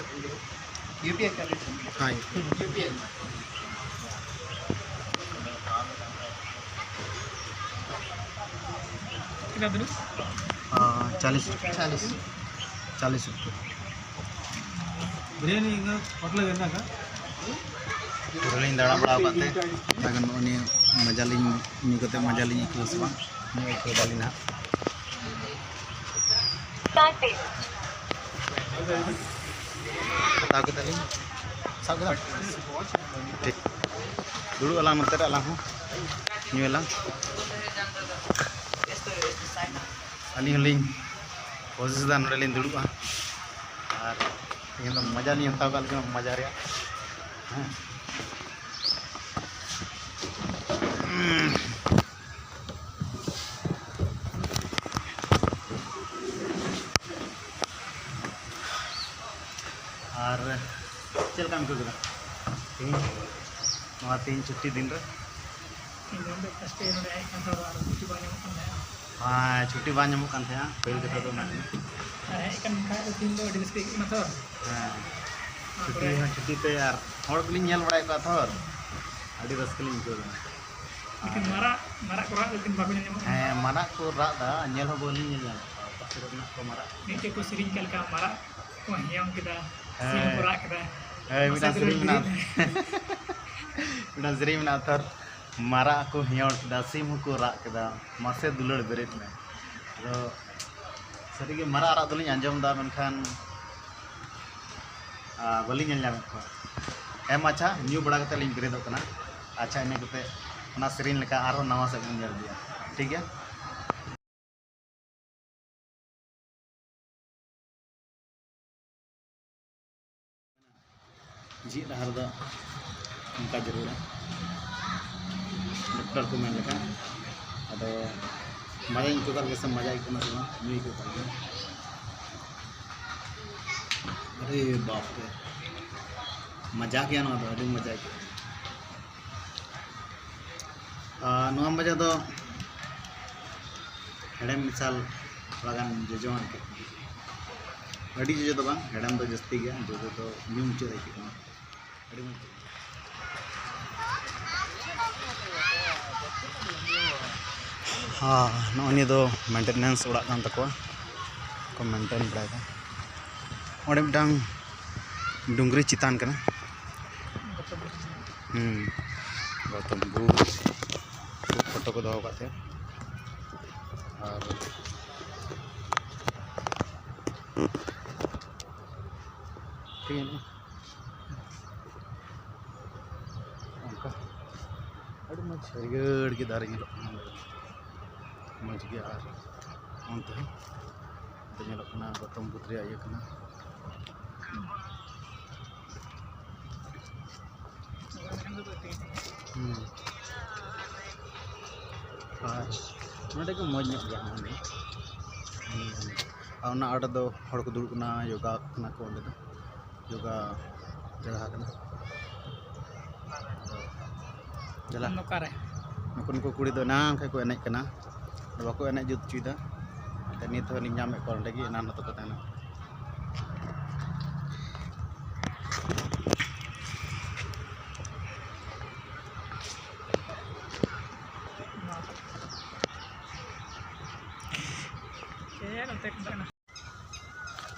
यूपीआई कर दीजिए। हाँ। यूपीआई। कितना दूर? हाँ, चालीस। चालीस। चालीस रुपये। बिरयानी होटल है ना का? ᱯᱩᱨᱟᱹ ᱞᱤᱧ ᱫᱟᱬᱟ ᱵᱟᱲᱟ ᱟᱠᱟᱫ ᱛᱮ, ᱟᱫᱚ ᱱᱚᱜᱼᱚ ᱱᱤᱭᱟᱹ ᱢᱟᱡᱟ ᱞᱤᱧ ᱧᱩ ᱠᱟᱛᱮ ᱢᱟᱡᱟ ᱞᱤᱧ ᱟᱹᱭᱠᱟᱹᱣᱟ ᱥᱮ ᱵᱟᱝ, ᱱᱤᱭᱟᱹ ᱟᱹᱭᱠᱟᱹᱣ ᱫᱟᱞᱤᱧ ᱱᱟᱦᱟᱜ᱾ ᱦᱟᱛᱟᱣ ᱠᱮᱫᱟᱞᱤᱧ, ᱥᱟᱵ ᱠᱮᱫᱟ᱾ ᱴᱷᱤᱠ, ᱫᱩᱲᱩᱵ ᱟᱞᱟᱝ ᱱᱚᱛᱮ ᱨᱮ, ᱟᱞᱟᱝ ᱦᱚᱸ ᱧᱩᱭᱟᱞᱟᱝ᱾ ᱟᱹᱞᱤᱧ ᱦᱚᱸᱞᱤᱧ ᱠᱳᱥᱤᱥ ᱮᱫᱟ ᱱᱚᱰᱮ ᱞᱤᱧ ᱫᱩᱲᱩᱵᱼᱟ ᱟᱨ ᱛᱮᱦᱮᱧ ᱫᱚ ᱢᱚᱡᱟ ᱞᱤᱧ ᱦᱟᱛᱟᱣ ᱠᱟᱜ ᱞᱮᱠᱟ, ᱢᱚᱡᱟ ᱨᱮᱭᱟᱜ᱾ ᱦᱮᱸ᱾ ᱟᱨ ᱪᱮᱫ ᱞᱮᱠᱟᱢ ᱟᱹᱭᱠᱟᱹᱣ ᱠᱮᱫᱟ ᱛᱮᱦᱮᱧ, ᱱᱚᱣᱟ ᱛᱮᱦᱮᱧ ᱪᱷᱩᱴᱤ ᱫᱤᱱ ᱨᱮ? ᱤᱧ ᱫᱚ ᱚᱸᱰᱮ first day ᱱᱚᱰᱮ ᱦᱮᱡ ᱠᱟᱱ ᱛᱟᱦᱮᱸ, ᱟᱨ ᱪᱷᱩᱴᱤ ᱵᱟᱝ ᱧᱟᱢᱚᱜ ᱠᱟᱱ ᱛᱟᱦᱮᱸᱜᱼᱟ᱾ ᱦᱮᱸ, ᱪᱷᱩᱴᱤ ᱵᱟᱝ ᱧᱟᱢᱚᱜ ᱠᱟᱱ ᱛᱟᱦᱮᱸᱜᱼᱟ, ᱯᱟᱹᱦᱤᱞ ᱠᱟᱛᱷᱟ ᱫᱚ ᱚᱱᱟ ᱠᱟᱱᱟ᱾ ᱟᱨ ᱦᱮᱡ ᱠᱟᱱ ᱠᱷᱟᱡ ᱫᱚ ᱛᱮᱦᱮᱧ ᱫᱚ ᱟᱹᱰᱤ ᱨᱟᱹᱥᱠᱟᱹ ᱟᱹᱭᱠᱟᱹᱜ ᱠᱟᱱᱟ ᱛᱚ᱾ ᱦᱮᱸ, ᱚᱱᱟ ᱪᱷᱩᱴᱤ ᱠᱚᱨᱮ ᱦᱚᱸ ᱪᱷᱩᱴᱤ ᱛᱮ ᱟᱨ ᱦᱚᱲ ᱠᱚᱞᱤᱧ ᱧᱮᱞ ᱵᱟᱲᱟᱭᱮᱫ ᱠᱚᱣᱟ ᱛᱚ, ᱟᱹᱰᱤ ᱨᱟᱹᱥᱠᱟᱹ ᱞᱤᱧ ᱟᱹᱭᱠᱟᱹᱣ ᱠᱮᱫᱟ᱾ ᱞᱮᱠᱤᱱ ᱢᱟᱨᱟᱜ, ᱢᱟᱨᱟᱜ ᱠᱚ ᱨᱟᱜ ᱞᱮᱠᱤᱱ ᱵᱟᱠᱚ ᱧᱮᱞ ᱧᱟᱢᱚᱜ ᱠᱟᱱᱟ᱾ ᱦᱮᱸ, ᱢᱟᱨᱟᱜ ᱠᱚ ᱨᱟᱜ ᱮᱫᱟ, ᱧᱮᱞ ᱦᱚᱸ ᱵᱟᱹᱞᱤᱧ ᱧᱮᱞ ᱧᱟᱢᱮᱫ ᱠᱚᱣᱟ, ᱚᱠᱟ ᱥᱮᱫ ᱨᱮ ᱢᱮᱱᱟᱜ ᱠᱚᱣᱟ ᱢᱟᱨᱟᱜ᱾ ᱢᱤᱫᱴᱮᱡ ᱠᱚ ᱥᱮᱨᱮᱧ ᱠᱟᱜ ᱞᱮᱠᱟ, ᱢᱟᱨᱟᱜ ᱠᱚ ᱦᱮᱭᱚᱝ ᱠᱮᱫᱟ, ᱦᱮᱸ᱾ ᱥᱤᱢ ᱠᱚ ᱨᱟᱜ ᱠᱮᱫᱟ᱾ ᱦᱮᱸ, ᱢᱤᱫᱴᱟᱝ ᱢᱟᱥᱮ ᱥᱮᱨᱮᱧ ᱫᱩᱞᱟᱹᱲ ᱢᱮᱱᱟᱜᱼᱟ᱾ ᱵᱤᱨᱤᱫ᱾ ᱢᱤᱫᱴᱟᱝ ᱥᱮᱨᱮᱧ ᱢᱮᱱᱟᱜᱼᱟ ᱛᱚ, ᱢᱟᱨᱟᱜ ᱠᱚ ᱦᱮᱭᱚᱝ ᱠᱮᱫᱟ, ᱥᱤᱢ ᱦᱚᱸᱠᱚ ᱨᱟᱜ ᱠᱮᱫᱟ, ᱢᱟᱥᱮ ᱫᱩᱞᱟᱹᱲ ᱵᱮᱨᱮᱫ ᱢᱮ᱾ ᱟᱫᱚ ᱥᱟᱹᱨᱤᱜᱮ ᱢᱟᱨᱟᱜ ᱨᱟᱜ ᱫᱚᱞᱤᱧ ᱟᱸᱡᱚᱢ ᱮᱫᱟ, ᱢᱮᱱᱠᱷᱟᱱ, ᱟ, ᱵᱟᱹᱞᱤᱧ ᱧᱮᱞ ᱧᱟᱢᱮᱫ ᱠᱚᱣᱟ᱾ ᱦᱮᱸ, ᱢᱟ ᱟᱪᱪᱷᱟ, ᱧᱩ ᱵᱟᱲᱟ ᱠᱟᱛᱮᱫ ᱞᱤᱧ ᱵᱮᱨᱮᱫᱚᱜ ᱠᱟᱱᱟ᱾ ᱟᱪᱪᱷᱟ, ᱤᱱᱟᱹ ᱠᱟᱛᱮᱫ ᱚᱱᱟ ᱥᱮᱨᱮᱧ ᱞᱮᱠᱟ ᱟᱨᱦᱚᱸ ᱱᱟᱣᱟ ᱥᱮᱫ ᱵᱚᱱ ᱧᱮᱞ ᱤᱫᱤᱭᱟ, ᱴᱷᱤᱠ ᱜᱮᱭᱟ? ᱪᱮᱫ ᱰᱟᱦᱟᱨ ᱫᱚ ᱚᱱᱠᱟ ᱡᱟᱹᱨᱩᱲᱟ, ᱰᱚᱠᱴᱚᱨ ᱠᱚ ᱢᱮᱱ ᱞᱮᱠᱟ᱾ ᱟᱫᱚ ᱢᱟᱡᱟ ᱟᱹᱭᱠᱟᱹᱜ ᱠᱟᱱ ᱜᱮᱭᱟ ᱥᱮ ᱢᱟᱡᱟ ᱟᱹᱭᱠᱟᱹᱜ ᱠᱟᱱᱟ ᱥᱮ ᱵᱟᱝ? ᱧᱩ ᱟᱹᱭᱠᱟᱹᱜ ᱠᱟᱱ ᱜᱮᱭᱟ᱾ ᱟᱨᱮ ᱵᱟᱯ ᱨᱮ, ᱢᱟᱡᱟ ᱜᱮᱭᱟ ᱱᱚᱣᱟ ᱫᱚ, ᱟᱹᱰᱤ ᱢᱟᱡᱟ ᱟᱹᱭᱠᱟᱹᱜ ᱠᱟᱱᱟ᱾ ᱟᱨ ᱱᱚᱣᱟ ᱢᱟᱡᱟ ᱫᱚ ᱦᱮᱲᱮᱢ ᱢᱮᱥᱟᱞ ᱛᱷᱚᱲᱟ ᱜᱟᱱ ᱡᱚᱡᱚᱣᱟᱜ ᱟᱹᱭᱠᱟᱹᱜ ᱠᱟᱱᱟ᱾ ᱟᱹᱰᱤ ᱡᱚᱡᱚ ᱫᱚ ᱵᱟᱝ, ᱦᱮᱲᱮᱢ ᱫᱚ ᱡᱟᱹᱥᱛᱤ ᱜᱮᱭᱟ, ᱡᱚᱡᱚ ᱫᱚ ᱧᱩ ᱢᱩᱪᱟᱹᱫ ᱟᱹᱭᱠᱟᱹᱜ ᱠᱟᱱᱟ᱾ ᱟᱹᱰᱤ ᱢᱚᱡᱽ᱾ ᱦᱮᱸ, ᱱᱚᱜᱼᱚᱭ ᱱᱤᱭᱟᱹ ᱫᱚ maintenance ᱚᱲᱟᱜ ᱠᱟᱱ ᱛᱟᱠᱚᱣᱟ, ᱠᱚ maintain ᱵᱟᱲᱟᱭᱮᱫᱟ᱾ ᱚᱸᱰᱮ ᱢᱤᱫᱴᱟᱝ ᱰᱩᱝᱨᱤ ᱪᱮᱛᱟᱱ ᱠᱟᱱᱟ᱾ ᱦᱩᱸ, ᱜᱚᱣᱛᱚᱢ ᱵᱩᱫᱷ ᱯᱷᱳᱴᱳ ᱠᱚ ᱫᱚᱦᱚ ᱟᱠᱟᱫ ᱛᱟᱭᱟ᱾ ᱟᱨ ᱴᱷᱤᱠ ᱜᱮᱭᱟ᱾ ᱚᱱᱠᱟ ᱟᱹᱰᱤ ᱢᱚᱡᱽ ᱦᱟᱹᱨᱭᱟᱹᱲ ᱜᱮ ᱫᱟᱨᱮ ᱧᱮᱞᱚᱜ ᱠᱟᱱᱟ ᱚᱸᱰᱮ ᱫᱚ᱾ ᱢᱚᱡᱽ ᱜᱮ᱾ ᱟᱨ ᱚᱱᱛᱮ ᱦᱚᱸ ᱚᱱᱛᱮ ᱧᱮᱞᱚᱜ ᱠᱟᱱᱟ ᱜᱚᱣᱛᱚᱢ ᱵᱩᱫᱷ ᱨᱮᱭᱟᱜ ᱤᱭᱟᱹ ᱠᱟᱱᱟ᱾ ᱦᱩᱸ᱾ ᱟᱨ ᱱᱚᱰᱮ ᱜᱮ ᱢᱚᱡᱽ ᱧᱚᱜ ᱜᱮᱭᱟ᱾ ᱦᱩᱸ᱾ ᱟᱨ ᱚᱱᱟ ᱟᱲᱮ ᱫᱚ ᱦᱚᱲ ᱠᱚ ᱫᱩᱲᱩᱵ ᱠᱟᱱᱟ, ᱭᱳᱜᱟ ᱠᱟᱱᱟ ᱠᱚ ᱚᱸᱰᱮ ᱫᱚ᱾ ᱭᱳᱜᱟ ᱡᱟᱭᱜᱟ ᱠᱟᱱᱟ᱾ ᱫᱮᱞᱟ᱾ ᱟᱢ ᱫᱚ ᱚᱠᱟᱨᱮ? ᱱᱩᱠᱩ, ᱱᱩᱠᱩ ᱠᱩᱲᱤ ᱫᱚ ᱮᱱᱟᱝ ᱠᱷᱚᱱ ᱠᱚ ᱮᱱᱮᱡ ᱠᱟᱱᱟ, ᱟᱫᱚ ᱵᱟᱠᱚ ᱮᱱᱮᱡ ᱡᱩᱛ ᱦᱚᱪᱚᱭᱮᱫᱟ᱾ ᱮᱱᱛᱮ ᱱᱤᱛ ᱦᱚᱸ ᱞᱤᱧ ᱧᱟᱢᱮᱫ ᱠᱚᱣᱟ ᱚᱸᱰᱮ ᱜᱮ, ᱮᱱᱟᱱ ᱦᱚᱸᱛᱚ ᱠᱚ ᱛᱟᱦᱮᱱᱟ᱾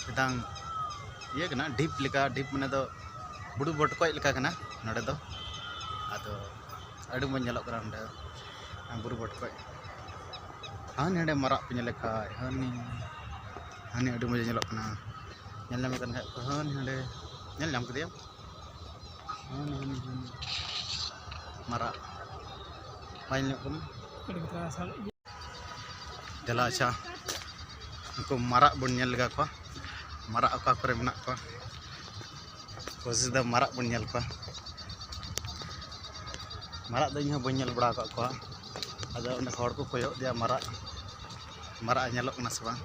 ᱢᱤᱫᱴᱟᱝ ᱤᱭᱟᱹ ᱠᱟᱱᱟ, ᱰᱷᱤᱯ ᱞᱮᱠᱟ, ᱰᱷᱤᱯ ᱢᱟᱱᱮ ᱫᱚ ᱵᱩᱨᱩ ᱵᱚᱴᱠᱚᱡ ᱞᱮᱠᱟ ᱠᱟᱱᱟ ᱱᱚᱰᱮ ᱫᱚ᱾ ᱟᱫᱚ ᱟᱹᱰᱤ ᱢᱚᱡᱽ ᱧᱮᱞᱚᱜ ᱠᱟᱱᱟ ᱱᱚᱰᱮ ᱵᱩᱨᱩ ᱵᱚᱴᱠᱚᱡ᱾ ᱦᱟᱹᱱᱤ ᱦᱟᱸᱰᱮ ᱢᱟᱨᱟᱜ ᱯᱮ ᱧᱮᱞᱮ ᱠᱷᱟᱡ, ᱦᱟᱹᱱᱤ, ᱦᱟᱹᱱᱤ ᱟᱹᱰᱤ ᱢᱚᱡᱽ ᱧᱮᱞᱚᱜ ᱠᱟᱱᱟ᱾ ᱧᱮᱞ ᱧᱟᱢᱮ ᱠᱟᱱ ᱠᱷᱟᱡ ᱯᱮ, ᱦᱟᱹᱱᱤ ᱦᱟᱸᱰᱮ ᱧᱮᱞ ᱧᱟᱢ ᱠᱮᱫᱮᱭᱟᱢ? ᱦᱟᱹᱱᱤ, ᱦᱟᱹᱱᱤ, ᱦᱟᱹᱱᱤ ᱢᱟᱨᱟᱜ ᱵᱟᱭ ᱧᱮᱞᱚᱜ ᱠᱟᱱᱟ᱾ ᱫᱮᱞᱟ, ᱟᱪᱪᱷᱟ, ᱩᱱᱠᱩ ᱢᱟᱨᱟᱜ ᱵᱚᱱ ᱧᱮᱞ ᱞᱮᱜᱟ ᱠᱚᱣᱟ, ᱢᱟᱨᱟᱜ ᱚᱠᱟ ᱠᱚᱨᱮ ᱢᱮᱱᱟᱜ ᱠᱚᱣᱟ᱾ ᱠᱳᱥᱤᱥ ᱫᱟ ᱢᱟᱨᱟᱜ ᱵᱚᱱ ᱧᱮᱞ ᱠᱚᱣᱟ᱾ ᱢᱟᱨᱟᱜ ᱫᱚ ᱤᱧ ᱦᱚᱸ ᱵᱟᱹᱧ ᱧᱮᱞ ᱵᱟᱲᱟ ᱟᱠᱟᱫ ᱠᱚᱣᱟ᱾ ᱟᱫᱚ ᱚᱸᱰᱮ ᱦᱚᱲ ᱠᱚ ᱠᱚᱭᱚᱜ ᱮᱫᱮᱭᱟ, ᱢᱟᱨᱟᱜ, ᱢᱟᱨᱟᱜ ᱮ ᱧᱮᱞᱚᱜ ᱠᱟᱱᱟ ᱥᱮ ᱵᱟᱝ?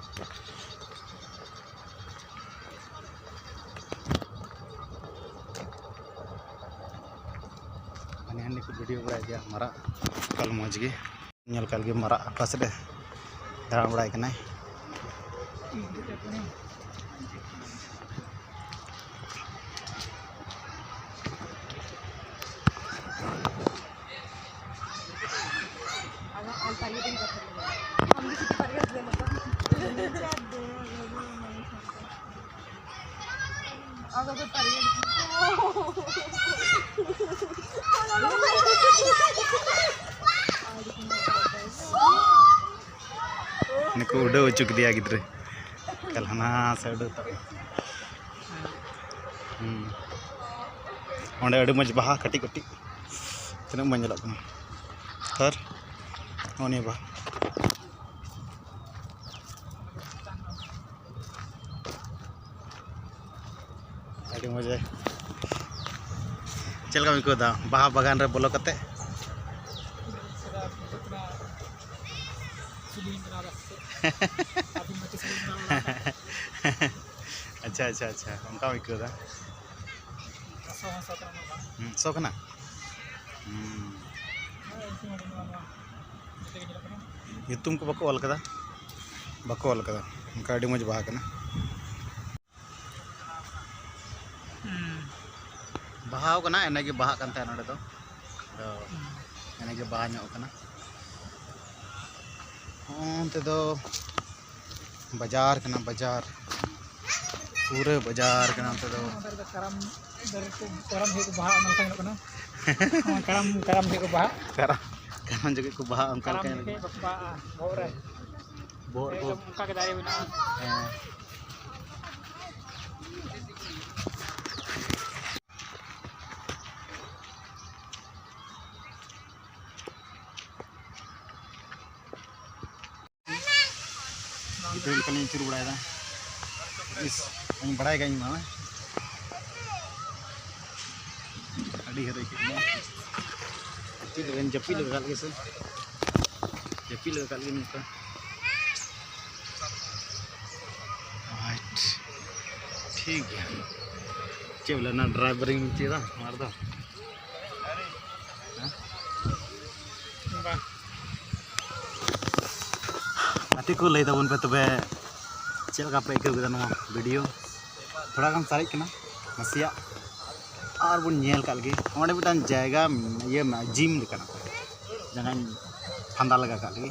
ᱦᱟᱹᱱᱤ ᱦᱟᱹᱱᱤ ᱠᱚ ᱵᱷᱤᱰᱤᱭᱳ ᱵᱟᱲᱟᱭᱮᱫ ᱜᱮᱭᱟ ᱢᱟᱨᱟᱜ᱾ ᱮᱠᱟᱞ ᱢᱚᱡᱽ ᱜᱮ᱾ ᱧᱮᱞ ᱠᱟᱜ ᱜᱮ, ᱢᱟᱨᱟᱜ ᱚᱠᱟ ᱥᱮᱫ ᱮ ᱫᱟᱬᱟ ᱵᱟᱲᱟᱭ ᱠᱟᱱᱟᱭ᱾ ᱱᱩᱠᱩ ᱩᱰᱟᱹᱣ ᱦᱚᱪᱚ ᱠᱮᱫᱮᱭᱟ ᱜᱤᱫᱽᱨᱟᱹ᱾ ᱠᱟᱞ ᱦᱟᱱᱟ ᱥᱮ ᱩᱰᱟᱹᱣ ᱛᱟᱵ ᱮᱱᱟ᱾ ᱦᱩᱸ᱾ ᱚᱸᱰᱮ ᱟᱹᱰᱤ ᱢᱚᱡᱽ ᱵᱟᱦᱟ ᱠᱟᱹᱴᱤᱡ ᱠᱟᱹᱴᱤᱡ᱾ ᱛᱤᱱᱟᱹᱜ ᱢᱚᱡᱽ ᱧᱮᱞᱚᱜ ᱠᱟᱱᱟ᱾ ᱟᱨ ᱱᱚᱜᱼᱚ ᱱᱤᱭᱟᱹ ᱵᱟᱦᱟ᱾ ᱟᱹᱰᱤ ᱢᱚᱡᱽ᱾ ᱪᱮᱫ ᱞᱮᱠᱟᱢ ᱟᱹᱭᱠᱟᱹᱣ ᱮᱫᱟ ᱵᱟᱦᱟ ᱵᱟᱜᱟᱱ ᱨᱮ ᱵᱚᱞᱚ ᱠᱟᱛᱮ? ᱟᱪᱪᱷᱟ, ᱟᱪᱪᱷᱟ, ᱟᱪᱪᱷᱟ, ᱚᱱᱠᱟᱢ ᱟᱹᱭᱠᱟᱹᱣ ᱮᱫᱟ? ᱦᱩᱸ, ᱥᱚ ᱠᱟᱱᱟ? ᱦᱩᱸ᱾ ᱧᱩᱛᱩᱢ ᱠᱚ ᱵᱟᱠᱚ ᱚᱞ ᱠᱟᱫᱟ, ᱵᱟᱠᱚ ᱚᱞ ᱠᱟᱫᱟ᱾ ᱚᱱᱠᱟ ᱟᱹᱰᱤ ᱢᱚᱡᱽ ᱵᱟᱦᱟ ᱠᱟᱱᱟ᱾ ᱵᱟᱦᱟᱣ ᱠᱟᱱᱟ, ᱮᱱᱮ ᱜᱮ ᱵᱟᱦᱟᱜ ᱠᱟᱱ ᱛᱟᱦᱮᱸᱫ ᱱᱚᱸᱰᱮ ᱫᱚ᱾ ᱟᱫᱚ ᱮᱱᱮ ᱜᱮ ᱵᱟᱦᱟ ᱧᱚᱜ ᱠᱟᱱᱟ᱾ ᱦᱚᱸ, ᱚᱱᱛᱮ ᱫᱚ ᱵᱟᱡᱟᱨ ᱠᱟᱱᱟ, ᱵᱟᱡᱟᱨ᱾ ᱯᱩᱨᱟᱹ ᱵᱟᱡᱟᱨ ᱠᱟᱱᱟ ᱚᱱᱛᱮ ᱫᱚ᱾ ᱱᱚᱛᱮ ᱨᱮᱫᱚ ᱠᱟᱨᱟᱢ ᱫᱟᱨᱮ ᱠᱚ, ᱠᱟᱨᱟᱢ ᱡᱚᱦᱚᱜ ᱠᱚ ᱵᱟᱦᱟᱜᱼᱟ, ᱚᱱᱟ ᱞᱮᱠᱟ ᱧᱮᱞᱚᱜ ᱠᱟᱱᱟ᱾ ᱱᱚᱣᱟ ᱠᱟᱨᱟᱢ, ᱠᱟᱨᱟᱢ ᱡᱚᱦᱚᱜ ᱠᱚ ᱵᱟᱦᱟᱜᱼᱟ᱾ ᱠᱟᱨᱟᱢ, ᱠᱟᱨᱟᱢ ᱡᱚᱦᱚᱜ ᱠᱚ ᱵᱟᱦᱟᱜᱼᱟ, ᱚᱱᱠᱟ ᱠᱟᱨᱟᱢ ᱞᱮᱠᱟ ᱧᱮᱞᱚᱜ ᱡᱚᱦᱚᱜ ᱠᱟᱱᱟ᱾ ᱠᱚ ᱵᱟᱦᱟᱜᱼᱟ, ᱵᱚᱦᱚᱜ ᱨᱮ᱾ ᱵᱚᱦᱚᱜ ᱨᱮ ᱨᱮᱠᱚ ᱮᱠᱫᱚᱢ ᱚᱱᱠᱟ ᱜᱮ ᱫᱟᱨᱮ ᱢᱮᱱᱟᱜᱼᱟ᱾ ᱦᱮᱸ᱾ ᱜᱤᱫᱽᱨᱟᱹ ᱞᱮᱠᱟᱞᱤᱧ ᱟᱹᱪᱩᱨ ᱵᱟᱲᱟᱭᱮᱫᱟ᱾ ᱤᱥ, ᱤᱧ ᱵᱟᱲᱟᱭ ᱜᱮ ᱤᱧ ᱢᱟ᱾ ᱟᱹᱰᱤ ᱦᱟᱹᱨᱤᱡ ᱠᱟᱱᱟ᱾ ᱡᱟᱹᱯᱤᱫ ᱞᱮᱠᱟ, ᱡᱟᱹᱯᱤᱫ ᱞᱮᱠᱟ ᱠᱟᱜ ᱞᱮᱜᱮ ᱥᱮ᱾ ᱡᱟᱹᱯᱤᱫ ᱞᱮᱠᱟ ᱠᱟᱜ ᱞᱮᱜᱮ ᱱᱤᱛᱚᱜ᱾ ᱟᱪᱪᱷᱟ, ᱴᱷᱤᱠ ᱜᱮᱭᱟ᱾ ᱪᱮᱫ ᱵᱚᱞᱮ, ᱚᱱᱟ ᱰᱨᱟᱭᱵᱷᱟᱨᱤᱝ ᱪᱮᱫᱟ ᱱᱚᱣᱟ ᱨᱮᱫᱚ? ᱦᱮᱸ? ᱵᱟᱝ᱾ ᱜᱟᱛᱮ ᱠᱚ, ᱞᱟᱹᱭ ᱛᱟᱵᱚᱱ ᱯᱮ ᱛᱚᱵᱮ, ᱪᱮᱫ ᱞᱮᱠᱟ ᱯᱮ ᱟᱹᱭᱠᱟᱹᱣ ᱠᱮᱫᱟ ᱱᱚᱣᱟ ᱵᱷᱤᱰᱤᱭᱳ? ᱛᱷᱚᱲᱟ ᱜᱟᱱ ᱥᱟᱨᱮᱡ ᱠᱟᱱᱟ ᱱᱟᱥᱮᱭᱟᱜ, ᱟᱨ ᱵᱚᱱ ᱧᱮᱞ ᱠᱟᱜ ᱞᱮᱜᱮ᱾ ᱚᱸᱰᱮ ᱢᱤᱫᱴᱟᱝ ᱡᱟᱭᱜᱟ ᱤᱭᱟᱹ ᱢᱮᱱᱟᱜᱼᱟ, ᱡᱤᱢ ᱞᱮᱠᱟᱱᱟᱜ, ᱡᱟᱸᱜᱟᱧ ᱯᱷᱟᱸᱫᱟ ᱞᱮᱜᱟ ᱠᱟᱜ ᱞᱮᱜᱮ᱾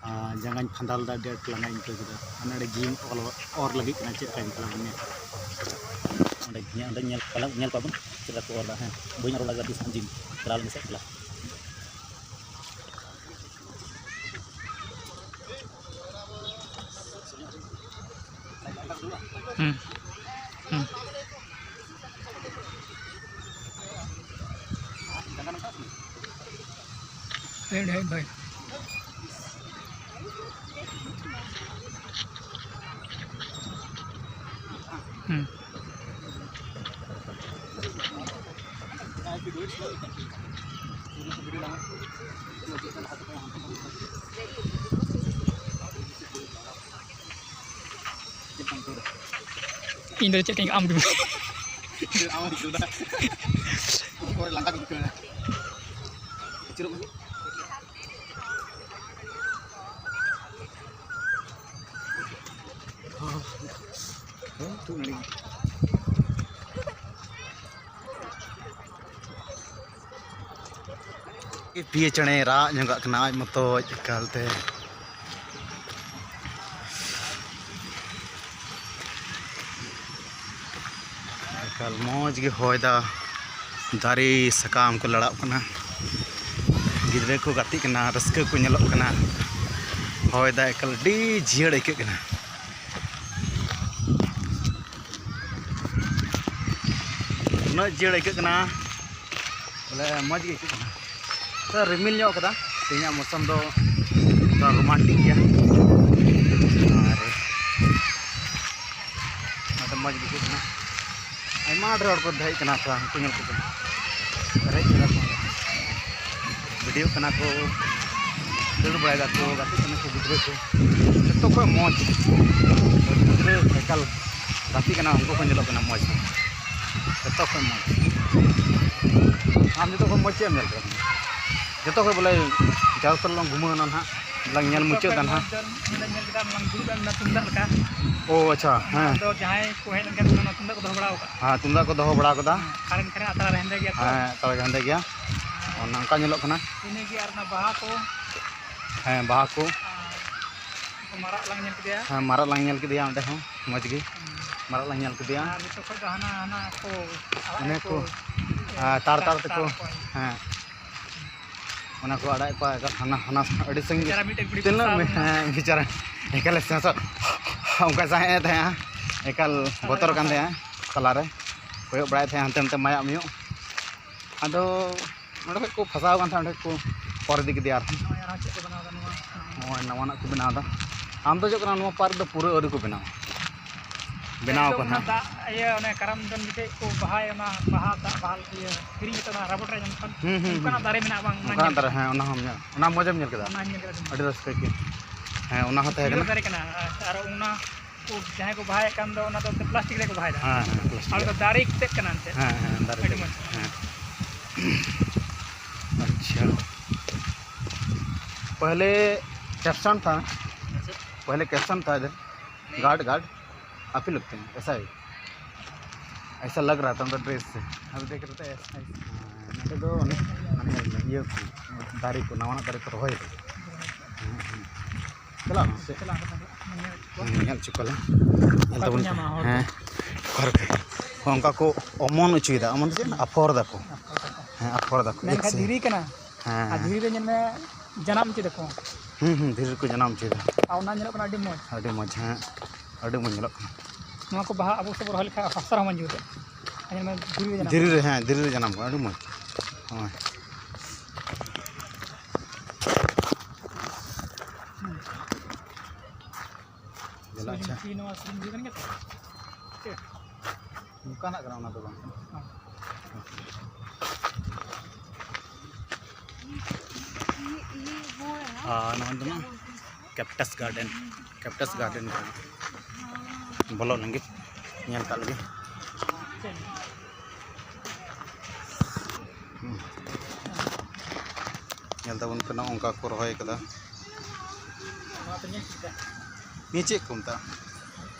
ᱟᱨ ᱡᱟᱸᱜᱟᱧ ᱯᱷᱟᱸᱫᱟ ᱞᱮᱫᱟ, ᱟᱹᱰᱤ ᱟᱸᱴ ᱞᱟᱸᱜᱟᱧ ᱟᱹᱭᱠᱟᱹᱣ ᱠᱮᱫᱟ᱾ ᱦᱟᱱᱮ ᱚᱸᱰᱮ ᱜᱤᱧ ᱚᱞ, ᱚᱨ ᱞᱟᱹᱜᱤᱫ ᱠᱟᱱᱟ, ᱪᱮᱫ ᱞᱮᱠᱟᱧ ᱪᱟᱞᱟᱣ ᱧᱮᱞ᱾ ᱚᱸᱰᱮ ᱧᱮᱞ, ᱚᱸᱰᱮ ᱧᱮᱞ, ᱧᱮᱞ ᱠᱚᱣᱟ ᱵᱚᱱ ᱪᱮᱫ ᱞᱮᱠᱟ ᱠᱚ ᱚᱨ ᱮᱫᱟ᱾ ᱦᱮᱸ, ᱵᱟᱹᱧ ᱚᱨ ᱵᱟᱲᱟ ᱠᱟᱫᱟ ᱛᱤᱥ ᱦᱚᱸ ᱜᱤᱧ ᱪᱟᱞᱟᱣ ᱞᱮᱱ ᱥᱮ ᱪᱟᱞᱟᱣ᱾ ᱦᱩᱸ᱾ ᱦᱩᱸ᱾ ᱦᱮᱡ, ᱦᱮᱡ ᱵᱷᱟᱭ᱾ ᱦᱩᱸ᱾ ᱤᱧ ᱫᱚ ᱪᱮᱫ ᱠᱟᱹᱧ ᱟᱢ ᱜᱮ᱾ ᱟᱢ ᱦᱚᱸ ᱟᱹᱭᱠᱟᱹᱣ ᱫᱟ᱾ ᱤᱧ ᱯᱚᱨᱮ ᱞᱟᱸᱜᱟ ᱜᱤᱧ ᱟᱹᱭᱠᱟᱹᱣ ᱫᱟ᱾ ᱟᱹᱪᱩᱨᱚᱜ ᱢᱮ᱾ ᱯᱤᱭᱳ ᱪᱮᱬᱮ ᱨᱟᱜ ᱧᱚᱜᱟᱜ ᱠᱟᱱᱟ ᱟᱡ ᱢᱚᱛᱚᱡ ᱮᱠᱟᱞᱛᱮ᱾ ᱮᱠᱟᱞ ᱢᱚᱡᱽ ᱜᱮ ᱦᱚᱭ ᱫᱟ, ᱫᱟᱨᱮ ᱥᱟᱠᱟᱢ ᱠᱚ ᱞᱟᱲᱟᱜ ᱠᱟᱱᱟ, ᱜᱤᱫᱽᱨᱟᱹ ᱠᱚ ᱜᱟᱛᱮᱜ ᱠᱟᱱᱟ, ᱨᱟᱹᱥᱠᱟᱹ ᱠᱚ ᱧᱮᱞᱚᱜ ᱠᱟᱱᱟ᱾ ᱦᱚᱭ ᱫᱟ ᱮᱠᱟᱞ ᱟᱹᱰᱤ ᱡᱤᱭᱟᱹᱲ ᱟᱹᱭᱠᱟᱹᱜ ᱠᱟᱱᱟ᱾ ᱩᱱᱟᱹᱜ ᱡᱤᱭᱟᱹᱲ ᱟᱹᱭᱠᱟᱹᱜ ᱠᱟᱱᱟ, ᱵᱚᱞᱮ ᱢᱚᱡᱽ ᱜᱮ ᱟᱹᱭᱠᱟᱹᱜ ᱠᱟᱱᱟ᱾ ᱛᱚ ᱨᱤᱢᱤᱞ ᱧᱚᱜ ᱠᱟᱫᱟ, ᱛᱮᱦᱮᱧᱟᱜ ᱢᱳᱥᱚᱢ ᱫᱚ ᱛᱷᱚᱲᱟ ᱨᱳᱢᱟᱱᱴᱤᱠ ᱜᱮᱭᱟ᱾ ᱟᱨ ᱚᱱᱟᱛᱮ ᱢᱚᱡᱽ ᱵᱩᱡᱷᱟᱹᱜ ᱠᱟᱱᱟ᱾ ᱟᱭᱢᱟ ᱰᱷᱮᱨ ᱦᱚᱲ ᱠᱚ ᱫᱮᱡ ᱠᱟᱱᱟ, ᱛᱷᱚᱲᱟ ᱩᱱᱠᱩ ᱧᱮᱞ ᱠᱚᱯᱮ, ᱯᱮᱨᱮᱡ ᱠᱟᱫᱟ ᱠᱚ᱾ ᱵᱷᱤᱰᱤᱭᱳᱜ ᱠᱟᱱᱟ ᱠᱚ, ᱫᱟᱹᱲ ᱵᱟᱲᱟᱭ ᱫᱟᱠᱚ, ᱜᱟᱛᱮᱜ ᱠᱟᱱᱟ ᱠᱚ ᱜᱤᱫᱽᱨᱟᱹ ᱠᱚ᱾ ᱡᱚᱛᱚ ᱠᱷᱚᱡ ᱢᱚᱡᱽ ᱜᱤᱫᱽᱨᱟᱹ ᱮᱠᱟᱞ ᱜᱟᱛᱮᱜ ᱠᱟᱱᱟ, ᱩᱱᱠᱩ ᱠᱚ ᱧᱮᱞᱚᱜ ᱠᱟᱱᱟ ᱢᱚᱡᱽ᱾ ᱡᱚᱛᱚ ᱠᱷᱚᱡ ᱢᱚᱡᱽ᱾ ᱟᱢ ᱡᱚᱛᱚ ᱠᱷᱚᱡ ᱢᱚᱡᱽ ᱪᱮᱫ ᱮᱢ ᱧᱮᱞ ᱠᱮᱫᱟ? ᱡᱚᱛᱚ ᱠᱷᱚᱡ ᱵᱚᱞᱮ ᱡᱟᱣ ᱥᱟᱞ ᱞᱟᱝ ᱜᱷᱩᱢᱟᱹᱣ ᱮᱱᱟ ᱱᱟᱦᱟᱜ, ᱞᱟᱝ ᱧᱮᱞ ᱢᱩᱪᱟᱹᱫ ᱮᱫᱟ ᱱᱟᱦᱟᱜ᱾ ᱡᱚᱛᱚ ᱠᱷᱚᱡ ᱢᱚᱡᱽ ᱫᱚ ᱧᱮᱞ ᱠᱮᱫᱟ, ᱞᱟᱝ ᱫᱩᱲᱩᱵ ᱮᱱᱟ ᱛᱩᱢᱫᱟᱜ ᱞᱮᱠᱟ᱾ ᱳ ᱟᱪᱪᱷᱟ, ᱦᱮᱸ᱾ ᱟᱫᱚ ᱡᱟᱦᱟᱸᱭ ᱠᱚ ᱦᱮᱡ ᱞᱮᱱᱠᱷᱟᱱ ᱚᱱᱟ ᱛᱩᱢᱫᱟᱜ ᱠᱚ ᱫᱚᱦᱚ ᱵᱟᱲᱟ ᱟᱠᱟᱫᱼᱟ᱾ ᱦᱮᱸ, ᱛᱩᱢᱫᱟᱜ ᱠᱚ ᱫᱚᱦᱚ ᱵᱟᱲᱟ ᱟᱠᱟᱫᱟ᱾ ᱦᱮᱸ, ᱠᱟᱨᱮᱱ ᱠᱷᱟᱱ ᱟᱛᱲᱟ ᱨᱮ ᱦᱮᱸᱫᱮ ᱜᱮᱭᱟ ᱛᱚ᱾ ᱦᱮᱸ, ᱟᱛᱲᱟ ᱜᱮ ᱦᱮᱸᱫᱮ ᱜᱮᱭᱟ᱾ ᱚᱱᱮ ᱚᱱᱠᱟ ᱧᱮᱞᱚᱜ ᱠᱟᱱᱟ᱾ ᱤᱱᱟᱹᱜᱮ ᱟᱨ ᱚᱱᱟ ᱵᱟᱦᱟ ᱠᱚ᱾ ᱦᱮᱸ, ᱵᱟᱦᱟ ᱠᱚ᱾ ᱟᱨ ᱢᱟᱨᱟᱜ ᱞᱟᱝ ᱧᱮᱞ ᱠᱮᱫᱮᱭᱟ᱾ ᱦᱮᱸ, ᱢᱟᱨᱟᱜ ᱞᱟᱝ ᱧᱮᱞ ᱠᱮᱫᱮᱭᱟ ᱚᱸᱰᱮ ᱦᱚᱸ, ᱢᱚᱡᱽ ᱜᱮ᱾ ᱦᱩᱸ᱾ ᱢᱟᱨᱟᱜ ᱞᱟᱝ ᱧᱮᱞ ᱠᱮᱫᱮᱭᱟ᱾ ᱟᱨ ᱱᱤᱛᱚᱜ ᱠᱷᱚᱡ ᱫᱚ ᱦᱟᱱᱟ, ᱦᱟᱱᱟ ᱠᱚ ᱟᱲᱟᱜ ᱤᱱᱟᱹ ᱠᱚ, ᱠᱚ, ᱦᱮᱸ, ᱛᱟᱨ ᱛᱟᱨ ᱛᱮᱠᱚ, ᱛᱟᱨ ᱠᱚ᱾ ᱦᱮᱸ, ᱚᱱᱟ ᱠᱚ ᱟᱲᱟᱜ ᱠᱚᱣᱟ ᱮᱠᱟᱞ ᱦᱟᱱᱟ, ᱦᱟᱱᱟ ᱟᱹᱰᱤ ᱥᱟᱺᱜᱤᱧ ᱨᱮ᱾ ᱵᱮᱪᱟᱨᱟ ᱢᱤᱫᱴᱮᱡ ᱠᱩᱲᱤ ᱛᱤᱱᱟᱹᱜ ᱯᱷᱟᱸᱥᱟᱣ ᱢᱮ-, ᱞᱮᱱᱟ᱾ ᱦᱮᱸ, ᱵᱮᱪᱟᱨᱟ ᱮᱠᱟᱞᱮ ᱥᱮᱸᱥᱚᱜ ᱚᱱᱠᱟ ᱥᱟᱦᱮᱸᱫ ᱮ ᱛᱟᱦᱮᱸᱜᱼᱟ, ᱮᱠᱟᱞ ᱛᱟᱞᱟᱨᱮ ᱵᱚᱛᱚᱨ ᱠᱟᱱ ᱯᱷᱟᱸᱥᱟᱣ ᱛᱟᱦᱮᱸᱜᱼᱟ᱾ ᱛᱟᱞᱟᱨᱮ ᱠᱚᱭᱚᱜ ᱵᱟᱲᱟᱭᱮᱫ ᱛᱟᱦᱮᱸᱜᱼᱟ ᱦᱟᱱᱛᱮ ᱱᱟᱛᱮ ᱢᱟᱭᱟᱜ ᱢᱤᱭᱩᱜ᱾ ᱟᱫᱚ ᱚᱸᱰᱮ ᱠᱷᱚᱡ ᱠᱚ ᱯᱷᱟᱥᱟᱣ ᱠᱟᱱ ᱛᱟᱦᱮᱸᱫ, ᱚᱸᱰᱮ ᱠᱚ ᱚᱨ ᱤᱫᱤ ᱠᱮᱫᱮᱭᱟ ᱟᱨᱦᱚᱸ᱾ ᱱᱚᱜᱼᱚᱭ ᱟᱨᱦᱚᱸ ᱪᱮᱫ ᱠᱚ ᱵᱮᱱᱟᱣ ᱮᱫᱟ ᱱᱚᱣᱟ? ᱱᱚᱜᱼᱚᱭ ᱱᱟᱣᱟᱱᱟᱜ ᱠᱚ ᱵᱮᱱᱟᱣ ᱮᱫᱟ᱾ ᱟᱢ ᱫᱚ ᱪᱮᱫ ᱠᱟᱱᱟ, ᱱᱚᱣᱟ ᱯᱟᱨᱠ ᱫᱚ ᱯᱩᱨᱟᱹ ᱟᱹᱣᱨᱤ ᱠᱚ ᱵᱮᱱᱟᱣᱟ᱾ ᱵᱮᱱᱟᱣ ᱮᱠᱫᱚᱢ ᱟᱠᱟᱱᱟ ᱚᱱᱟ ᱦᱟᱸᱜ᱾ ᱫᱟᱜ ᱤᱭᱟᱹ, ᱚᱱᱮ ᱠᱟᱨᱟᱢ ᱫᱚᱱ ᱡᱚᱠᱷᱮᱡ ᱠᱚ ᱵᱟᱦᱟᱭᱟ, ᱚᱱᱟ ᱵᱟᱦᱟ ᱫᱟᱜ, ᱵᱟᱦᱟ ᱤᱭᱟᱹ ᱠᱤᱨᱤᱧ ᱠᱟᱛᱮ ᱚᱱᱟ ᱨᱟᱵᱚᱴ ᱨᱮ ᱧᱟᱢᱚᱜ ᱠᱟᱱ, ᱦᱩᱸ, ᱦᱩᱸ, ᱚᱱᱠᱟᱱᱟᱜ ᱦᱩᱸ᱾ ᱫᱟᱨᱮ ᱢᱮᱱᱟᱜᱼᱟ ᱵᱟᱝ? ᱚᱱᱟ ᱚᱱᱠᱟᱱᱟᱜ ᱧᱮᱞ ᱫᱟᱨᱮ, ᱠᱮᱫᱟ᱾ ᱦᱮᱸ, ᱚᱱᱟ ᱦᱚᱸ ᱢᱮᱱᱟᱜᱼᱟ᱾ ᱚᱱᱟ ᱢᱚᱡᱮᱢ ᱧᱮᱞ ᱠᱮᱫᱟ? ᱚᱱᱟ ᱧᱮᱞ ᱠᱮᱫᱟ᱾ ᱦᱮᱸ, ᱚᱱᱟ ᱦᱚᱸ ᱛᱟᱦᱮᱸ ᱯᱤᱭᱳᱨ ᱠᱟᱱᱟ᱾ ᱫᱟᱨᱮ ᱠᱟᱱᱟ᱾ ᱟᱨ ᱚᱱᱟ ᱠᱚ ᱡᱟᱦᱟᱸᱭ ᱠᱚ ᱵᱟᱦᱟᱭᱮᱫ ᱠᱟᱱ ᱫᱚ, ᱚᱱᱟ ᱫᱚ ᱯᱞᱟᱥᱴᱤᱠ ᱨᱮᱠᱚ ᱵᱟᱦᱟᱭᱮᱫᱟ᱾ ᱦᱮᱸ, ᱦᱮᱸ, ᱯᱞᱟᱥᱴᱤᱠ ᱟᱨ ᱨᱮ᱾ ᱫᱚ ᱫᱟᱨᱮ ᱛᱮᱫ ᱠᱟᱱᱟ ᱮᱱᱛᱮᱫ᱾ ᱦᱮᱸ, ᱦᱮᱸ, ᱫᱟᱨᱮ ᱟᱹᱰᱤ ᱛᱮᱫ᱾ ᱢᱚᱡᱽ᱾ ᱦᱮᱸ᱾ ᱟᱪᱪᱷᱟ᱾ पहले कैप्शन था, अच्छा। पहले कैप्शन था इधर, गार्ड, गार्ड, आप ही लगते हैं, ऐसा ही, ऐसा लग रहा था उनका ड्रेस से। अब देख रहे थे, ऐसा ही। हाँ, ᱱᱚᱰᱮ ᱫᱚ ᱚᱱᱮ, ᱢᱟᱱᱮ, ᱤᱭᱟᱹ ᱠᱚ, ᱫᱟᱨᱮ ᱠᱚ, ᱱᱟᱣᱟᱱᱟᱜ ᱫᱟᱨᱮ ᱠᱚ ᱨᱚᱦᱚᱭ ᱮᱫᱟ᱾ ᱦᱮᱸ, ᱦᱮᱸ᱾ ᱪᱟᱞᱟᱜ ᱢᱮ ᱥᱮ᱾ ᱪᱟᱞᱟᱜ ᱠᱟᱛᱮ ᱧᱮᱞ ᱦᱚᱪᱚ ᱠᱚᱣᱟ᱾ ᱦᱮᱸ, ᱧᱮᱞ ᱦᱚᱪᱚ ᱠᱚᱣᱟᱞᱮ᱾ ᱧᱮᱞ ᱚᱠᱟ ᱠᱚ ᱛᱟᱵᱚᱱ ᱯᱮ᱾ ᱧᱟᱢᱟ ᱦᱚᱲ ᱦᱮᱸ᱾ ᱠᱚ? ᱚᱠᱟ ᱨᱮ ᱯᱮ? ᱚᱱᱠᱟ ᱠᱚ ᱚᱢᱚᱱ ᱦᱚᱪᱚᱭᱮᱫᱟ, ᱚᱢᱚᱱ ᱫᱚ ᱪᱮᱫ? ᱟᱯᱷᱚᱨ ᱫᱟᱠᱚ᱾ ᱟᱯᱷᱚᱨ ᱫᱟᱠᱚ᱾ ᱦᱮᱸ, ᱟᱯᱷᱚᱨ ᱫᱟᱠᱚ᱾ ᱢᱮᱱᱠᱷᱟᱱ ᱮᱠᱥᱮ᱾ ᱫᱷᱤᱨᱤ ᱠᱟᱱᱟ᱾ ᱦᱮᱸ, ᱟᱨ ᱦᱮᱸ᱾ ᱫᱷᱤᱨᱤ ᱫᱚ ᱧᱮᱞ ᱢᱮ, ᱡᱟᱱᱟᱢ ᱦᱚᱪᱚᱭ ᱫᱟᱠᱚ᱾ ᱦᱩᱸ, ᱦᱩᱸ, ᱫᱷᱤᱨᱤ ᱨᱮᱠᱚ ᱡᱟᱱᱟᱢ ᱦᱚᱪᱚᱭᱮᱫᱟ᱾ ᱟᱨ ᱚᱱᱟ ᱧᱮᱞᱚᱜ ᱠᱟᱱᱟ ᱟᱹᱰᱤ ᱢᱚᱡᱽ᱾ ᱟᱹᱰᱤ ᱢᱚᱡᱽ, ᱦᱮᱸ, ᱟᱹᱰᱤ ᱢᱚᱡᱽ ᱧᱮᱞᱚᱜ ᱠᱟᱱᱟ᱾ ᱱᱚᱣᱟ ᱠᱚ ᱵᱟᱦᱟ ᱟᱵᱚ ᱥᱮᱫ ᱵᱚ ᱨᱚᱦᱚᱭ ᱞᱮᱠᱷᱟᱱ ᱦᱟᱥᱟ ᱨᱮᱦᱚᱸ ᱢᱚᱡᱽ ᱡᱩᱛᱩᱜᱼᱟ᱾ ᱟᱨ ᱧᱮᱞ ᱢᱮ, ᱫᱷᱤᱨᱤ ᱨᱮ ᱡᱟᱱᱟᱢ ᱫᱷᱤᱨᱤ ᱨᱮ, ᱦᱮᱸ, ᱫᱷᱤᱨᱤ ᱨᱮ ᱡᱟᱱᱟᱢ ᱠᱟᱱᱟ, ᱟᱹᱰᱤ ᱢᱚᱡᱽ᱾ ᱦᱳᱭ᱾ ᱧᱮᱞᱚᱜ, ᱟᱪᱪᱷᱟ᱾ ᱥᱩᱨᱡᱚᱢᱩᱠᱷᱤ ᱱᱚᱣᱟ ᱥᱩᱨᱡᱚᱢᱩᱠᱷᱤ ᱠᱟᱱ ᱜᱮᱭᱟ ᱛᱚ? ᱪᱮᱫ? ᱚᱱᱠᱟᱱᱟᱜ ᱠᱟᱱᱟ, ᱚᱱᱟ ᱫᱚ ᱵᱟᱝ ᱠᱟᱱᱟ᱾ ᱦᱮᱸ᱾ ᱟᱨ ᱱᱚᱣᱟ ᱫᱚ ᱠᱮᱯᱴᱟᱥ ᱜᱟᱨᱰᱮᱱ, ᱠᱮᱯᱴᱟᱥ ᱜᱟᱨᱰᱮᱱ ᱠᱟᱱᱟ᱾ ᱵᱚᱞᱚ ᱞᱮᱱ ᱜᱮ, ᱧᱮᱞ ᱠᱟᱜ ᱞᱮᱜᱮ᱾ ᱦᱩᱸ᱾ ᱧᱮᱞ ᱛᱟᱵᱚᱱ ᱯᱮ, ᱱᱚᱜᱼᱚ ᱱᱚᱝᱠᱟ ᱠᱚ ᱨᱚᱦᱚᱭ ᱠᱟᱫᱟ᱾ ᱱᱤᱭᱟᱹ ᱪᱮᱫ ᱠᱚ ᱢᱮᱛᱟᱜᱼᱟ?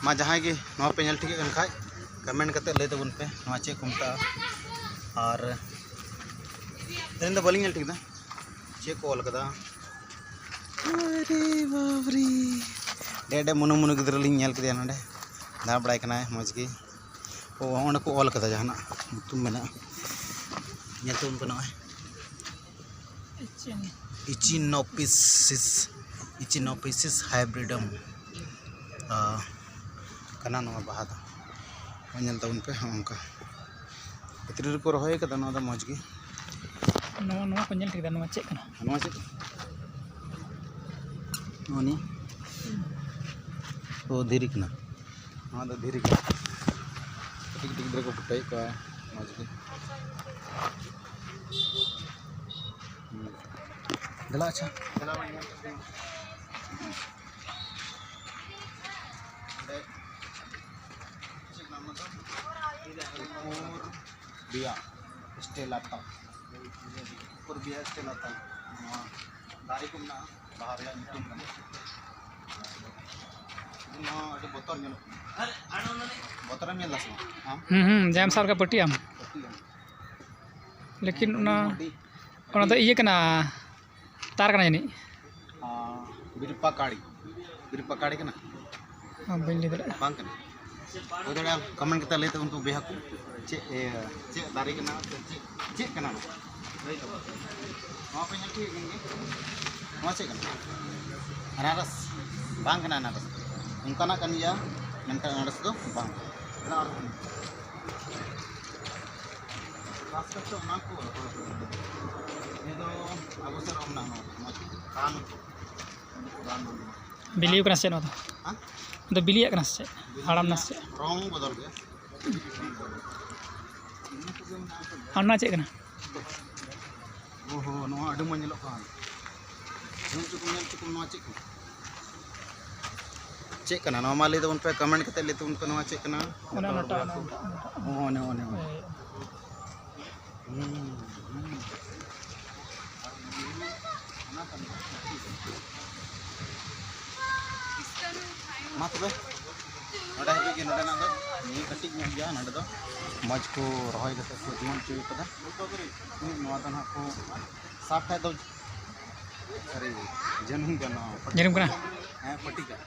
ᱢᱟ, ᱡᱟᱦᱟᱸᱭ ᱜᱮ ᱱᱚᱣᱟ ᱯᱮ ᱧᱮᱞ ᱴᱷᱤᱠᱮᱫ ᱠᱟᱱ ᱠᱷᱟᱡ, ᱠᱚᱢᱮᱱᱴ ᱠᱟᱛᱮ ᱞᱟᱹᱭ ᱛᱟᱵᱚᱱ ᱯᱮ, ᱱᱚᱣᱟ ᱪᱮᱫ ᱠᱚ ᱢᱮᱛᱟᱜᱼᱟ? ᱟᱨ ᱟᱹᱞᱤᱧ ᱫᱚ ᱵᱟᱹᱞᱤᱧ ᱧᱮᱞ ᱴᱷᱤᱠ ᱮᱫᱟ, ᱪᱮᱫ ᱠᱚ ᱚᱞ ᱠᱟᱫᱟ? ᱟᱨᱮ ᱵᱟᱵᱨᱮ! ᱰᱮ ᱰᱮ ᱢᱩᱱᱩ ᱢᱩᱱᱩ ᱜᱤᱫᱽᱨᱟᱹ ᱞᱤᱧ ᱧᱮᱞ ᱠᱮᱫᱮᱭᱟ ᱱᱚᱰᱮ, ᱫᱟᱬᱟ ᱵᱟᱲᱟᱭ ᱠᱟᱱᱟᱭ ᱢᱚᱡᱽ ᱜᱮ᱾ ᱚ, ᱚᱸᱰᱮ ᱠᱚ ᱚᱞ ᱠᱟᱫᱟ, ᱡᱟᱦᱟᱱᱟᱜ ᱧᱩᱛᱩᱢ ᱢᱮᱱᱟᱜᱼᱟ, ᱧᱮᱞ ᱛᱟᱵᱚᱱ ᱯᱮ ᱱᱚᱜᱼᱚᱭ᱾ ᱮᱪᱤᱱ᱾ Echinopsis, Echinopsis hybridum, ᱟ, ᱠᱟᱱᱟ ᱱᱚᱣᱟ ᱵᱟᱦᱟ ᱫᱚ᱾ ᱧᱮᱞ ᱛᱟᱵᱚᱱ ᱯᱮ, ᱦᱚᱸᱜᱼᱚ ᱱᱚᱝᱠᱟ ᱵᱷᱤᱛᱨᱤ ᱨᱮᱠᱚ ᱨᱚᱦᱚᱭ ᱠᱟᱫᱟ᱾ ᱱᱚᱣᱟ ᱫᱚ ᱢᱚᱡᱽ ᱜᱮ᱾ ᱱᱚᱣᱟ, ᱱᱚᱣᱟ ᱠᱚ ᱧᱮᱞ ᱴᱷᱤᱠ ᱫᱟ, ᱱᱚᱣᱟ ᱪᱮᱫ ᱠᱟᱱᱟ? ᱱᱚᱣᱟ ᱪᱮᱫ? ᱱᱚᱣᱟ ᱱᱤᱭᱟᱹ? ᱚ, ᱫᱷᱤᱨᱤ ᱠᱟᱱᱟ᱾ ᱱᱚᱣᱟ ᱫᱚ ᱫᱷᱤᱨᱤ ᱠᱟᱱᱟ᱾ ᱠᱟᱹᱴᱤᱡ ᱠᱟᱹᱴᱤᱡ ᱜᱤᱫᱽᱨᱟᱹ ᱠᱚ ᱯᱷᱩᱴᱟᱹᱣᱮᱫ ᱠᱚᱣᱟ ᱢᱚᱡᱽ ᱜᱮ᱾ ᱦᱩᱸ᱾ ᱫᱮᱞᱟ, ᱟᱪᱪᱷᱟ, ᱫᱮᱞᱟ ᱵᱚᱱ ᱧᱮᱞ ᱠᱟᱛᱮ᱾ ᱚᱸᱰᱮ ᱪᱮᱫ ᱱᱟᱢ ᱫᱚ? ᱯᱩᱨᱵᱤᱭᱟ ᱥᱴᱮᱞᱟᱴᱟ᱾ ᱯᱩᱨᱵᱤᱭᱟ ᱥᱴᱮᱞᱟᱴᱟ᱾ ᱱᱚᱣᱟ ᱫᱟᱨᱮ ᱠᱚ ᱢᱮᱱᱟᱜᱼᱟ, ᱵᱟᱦᱟ ᱨᱮᱭᱟᱜ ᱧᱩᱛᱩᱢ ᱠᱟᱱᱟ᱾ ᱱᱚᱣᱟ ᱟᱹᱰᱤ ᱵᱚᱛᱚᱨ ᱧᱮᱞᱚᱜ ᱠᱟᱱᱟ᱾ ᱵᱚᱛᱚᱨᱮᱢ ᱧᱮᱞ ᱫᱟ ᱥᱮ ᱵᱟᱝ ᱟᱢ? ᱦᱩᱸ, ᱦᱩᱸ, ᱡᱟᱭᱟᱢ ᱥᱟᱨ ᱠᱟ ᱯᱟᱹᱴᱤ ᱟᱢ᱾ ᱯᱟᱹᱴᱤ ᱟᱢ᱾ ᱞᱮᱠᱤᱱ ᱚᱱᱟ, ᱟᱹᱰᱤ, ᱚᱱᱟ ᱫᱚ ᱟᱹᱰᱤ ᱤᱭᱟᱹ ᱠᱟᱱᱟ, ᱛᱟᱨ ᱠᱟᱱᱟ ᱡᱟᱹᱱᱤᱡ᱾ ᱟᱸ, ᱵᱤᱨᱯᱟᱠᱟᱲᱤ, ᱵᱤᱨᱯᱟᱠᱟᱲᱤ ᱠᱟᱱᱟ? ᱦᱮᱸ, ᱵᱟᱹᱧ ᱞᱟᱹᱭ ᱫᱟᱲᱮᱭᱟᱜᱼᱟ᱾ ᱵᱟᱝ ᱠᱟᱱᱟ? ᱦᱩᱭ ᱫᱟᱲᱮᱭᱟᱜᱼᱟ, ᱠᱚᱢᱮᱱᱴ ᱠᱟᱛᱮ ᱞᱟᱹᱭ ᱛᱟᱵᱚᱱ ᱯᱮ ᱵᱚᱭᱦᱟ ᱠᱚ, ᱪᱮᱫ, ᱤᱭᱟᱹ, ᱪᱮᱫ ᱫᱟᱨᱮ ᱠᱟᱱᱟ ᱥᱮ ᱪᱮᱫ, ᱪᱮᱫ ᱠᱟᱱᱟ ᱱᱚᱣᱟ? ᱞᱟᱹᱭ ᱛᱟᱵᱚᱱ ᱯᱮ᱾ ᱱᱚᱣᱟ ᱯᱮ ᱧᱮᱞ ᱴᱷᱤᱠ ᱠᱟᱱ ᱜᱮᱭᱟ? ᱱᱚᱣᱟ ᱪᱮᱫ ᱠᱟᱱᱟ? ᱟᱱᱟᱨᱚᱥ? ᱵᱟᱝ ᱠᱟᱱᱟ ᱟᱱᱟᱨᱚᱥ᱾ ᱚᱱᱠᱟᱱᱟᱜ ᱠᱟᱱ ᱜᱮᱭᱟ, ᱢᱮᱱᱠᱷᱟᱱ ᱟᱱᱟᱨᱚᱥ ᱫᱚ ᱵᱟᱝ ᱠᱟᱱᱟ᱾ ᱟᱥᱛᱮ ᱟᱥᱛᱮ ᱚᱱᱟ ᱠᱚ ᱨᱚᱦᱚᱭ ᱦᱩᱭᱩᱜᱼᱟ᱾ ᱱᱤᱭᱟᱹ ᱫᱚ ᱟᱵᱚ ᱥᱮᱫ ᱨᱚᱝ ᱢᱮᱱᱟᱜᱼᱟ, ᱱᱚᱣᱟ ᱫᱚ ᱢᱚᱡᱽ ᱜᱮ᱾ ᱨᱟᱱ ᱠᱚ᱾ ᱨᱟᱱ ᱵᱚᱱ ᱵᱤᱞᱤ ᱠᱟᱱᱟ ᱥᱮ ᱪᱮᱫ ᱱᱚᱣᱟ ᱫᱚ? ᱦᱮᱸ? ᱫᱚ ᱵᱤᱞᱤᱭᱟᱜ ᱠᱟᱱᱟ ᱥᱮ ᱪᱮᱫ? ᱦᱟᱲᱟᱢ ᱱᱟ ᱥᱮ ᱪᱮᱫ? ᱨᱚᱝ ᱵᱚᱫᱚᱞ ᱜᱮ᱾ ᱟᱨ ᱚᱱᱟ ᱪᱮᱫ ᱠᱟᱱᱟ? ᱚᱦᱚ, ᱱᱚᱣᱟ ᱟᱹᱰᱤ ᱢᱚᱡᱽ ᱧᱮᱞᱚᱜ ᱠᱟᱱ᱾ ᱧᱮᱞ ᱦᱚᱪᱚ ᱠᱚᱢ, ᱧᱮᱞ ᱦᱚᱪᱚ ᱠᱚᱢ, ᱱᱚᱣᱟ ᱪᱮᱫ ᱠᱟᱱᱟ? ᱪᱮᱫ ᱠᱟᱱᱟ? ᱱᱚᱣᱟ ᱢᱟ ᱞᱟᱹᱭ ᱛᱟᱵᱚᱱ ᱯᱮ, comment ᱠᱟᱛᱮ ᱞᱟᱹᱭ ᱛᱟᱵᱚᱱ ᱯᱮ, ᱱᱚᱣᱟ ᱪᱮᱫ ᱠᱟᱱᱟ? ᱚᱱᱮ ᱚᱱᱟᱴᱟᱜ, ᱚᱱᱮ ᱚᱱᱟᱴᱟᱜ, ᱚᱱᱮ ᱚᱱᱟᱴᱟᱜ᱾ ᱦᱚᱸ, ᱚᱱᱮ, ᱚᱱᱮ, ᱚᱱᱮ᱾ ᱦᱳᱭ᱾ ᱦᱩᱸ, ᱦᱩᱸ᱾ ᱢᱟ ᱛᱚᱵᱮ, ᱱᱚᱰᱮ ᱦᱟᱹᱵᱤᱡ ᱜᱮ ᱱᱚᱰᱮᱱᱟᱜ ᱫᱚ᱾ ᱱᱤᱭᱟᱹ ᱠᱟᱹᱴᱤᱡ ᱧᱚᱜ ᱜᱮᱭᱟ, ᱱᱚᱰᱮ ᱫᱚ ᱢᱚᱡᱽ ᱠᱚ ᱨᱚᱦᱚᱭ ᱠᱟᱛᱮ ᱠᱚ ᱡᱩᱣᱟᱹᱱ ᱦᱚᱪᱚ ᱠᱟᱫᱟ᱾ ᱱᱚᱣᱟ ᱫᱚ ᱱᱟᱦᱟᱜ ᱠᱚ ᱥᱟᱵ ᱠᱷᱟᱡ ᱫᱚ ᱥᱟᱹᱨᱤ ᱡᱟᱹᱱᱩᱢ ᱠᱟᱱᱟ᱾ ᱡᱟᱹᱱᱩᱢ ᱠᱟᱱᱟ? ᱦᱮᱸ, ᱯᱟᱹᱴᱤ ᱠᱟᱜ᱾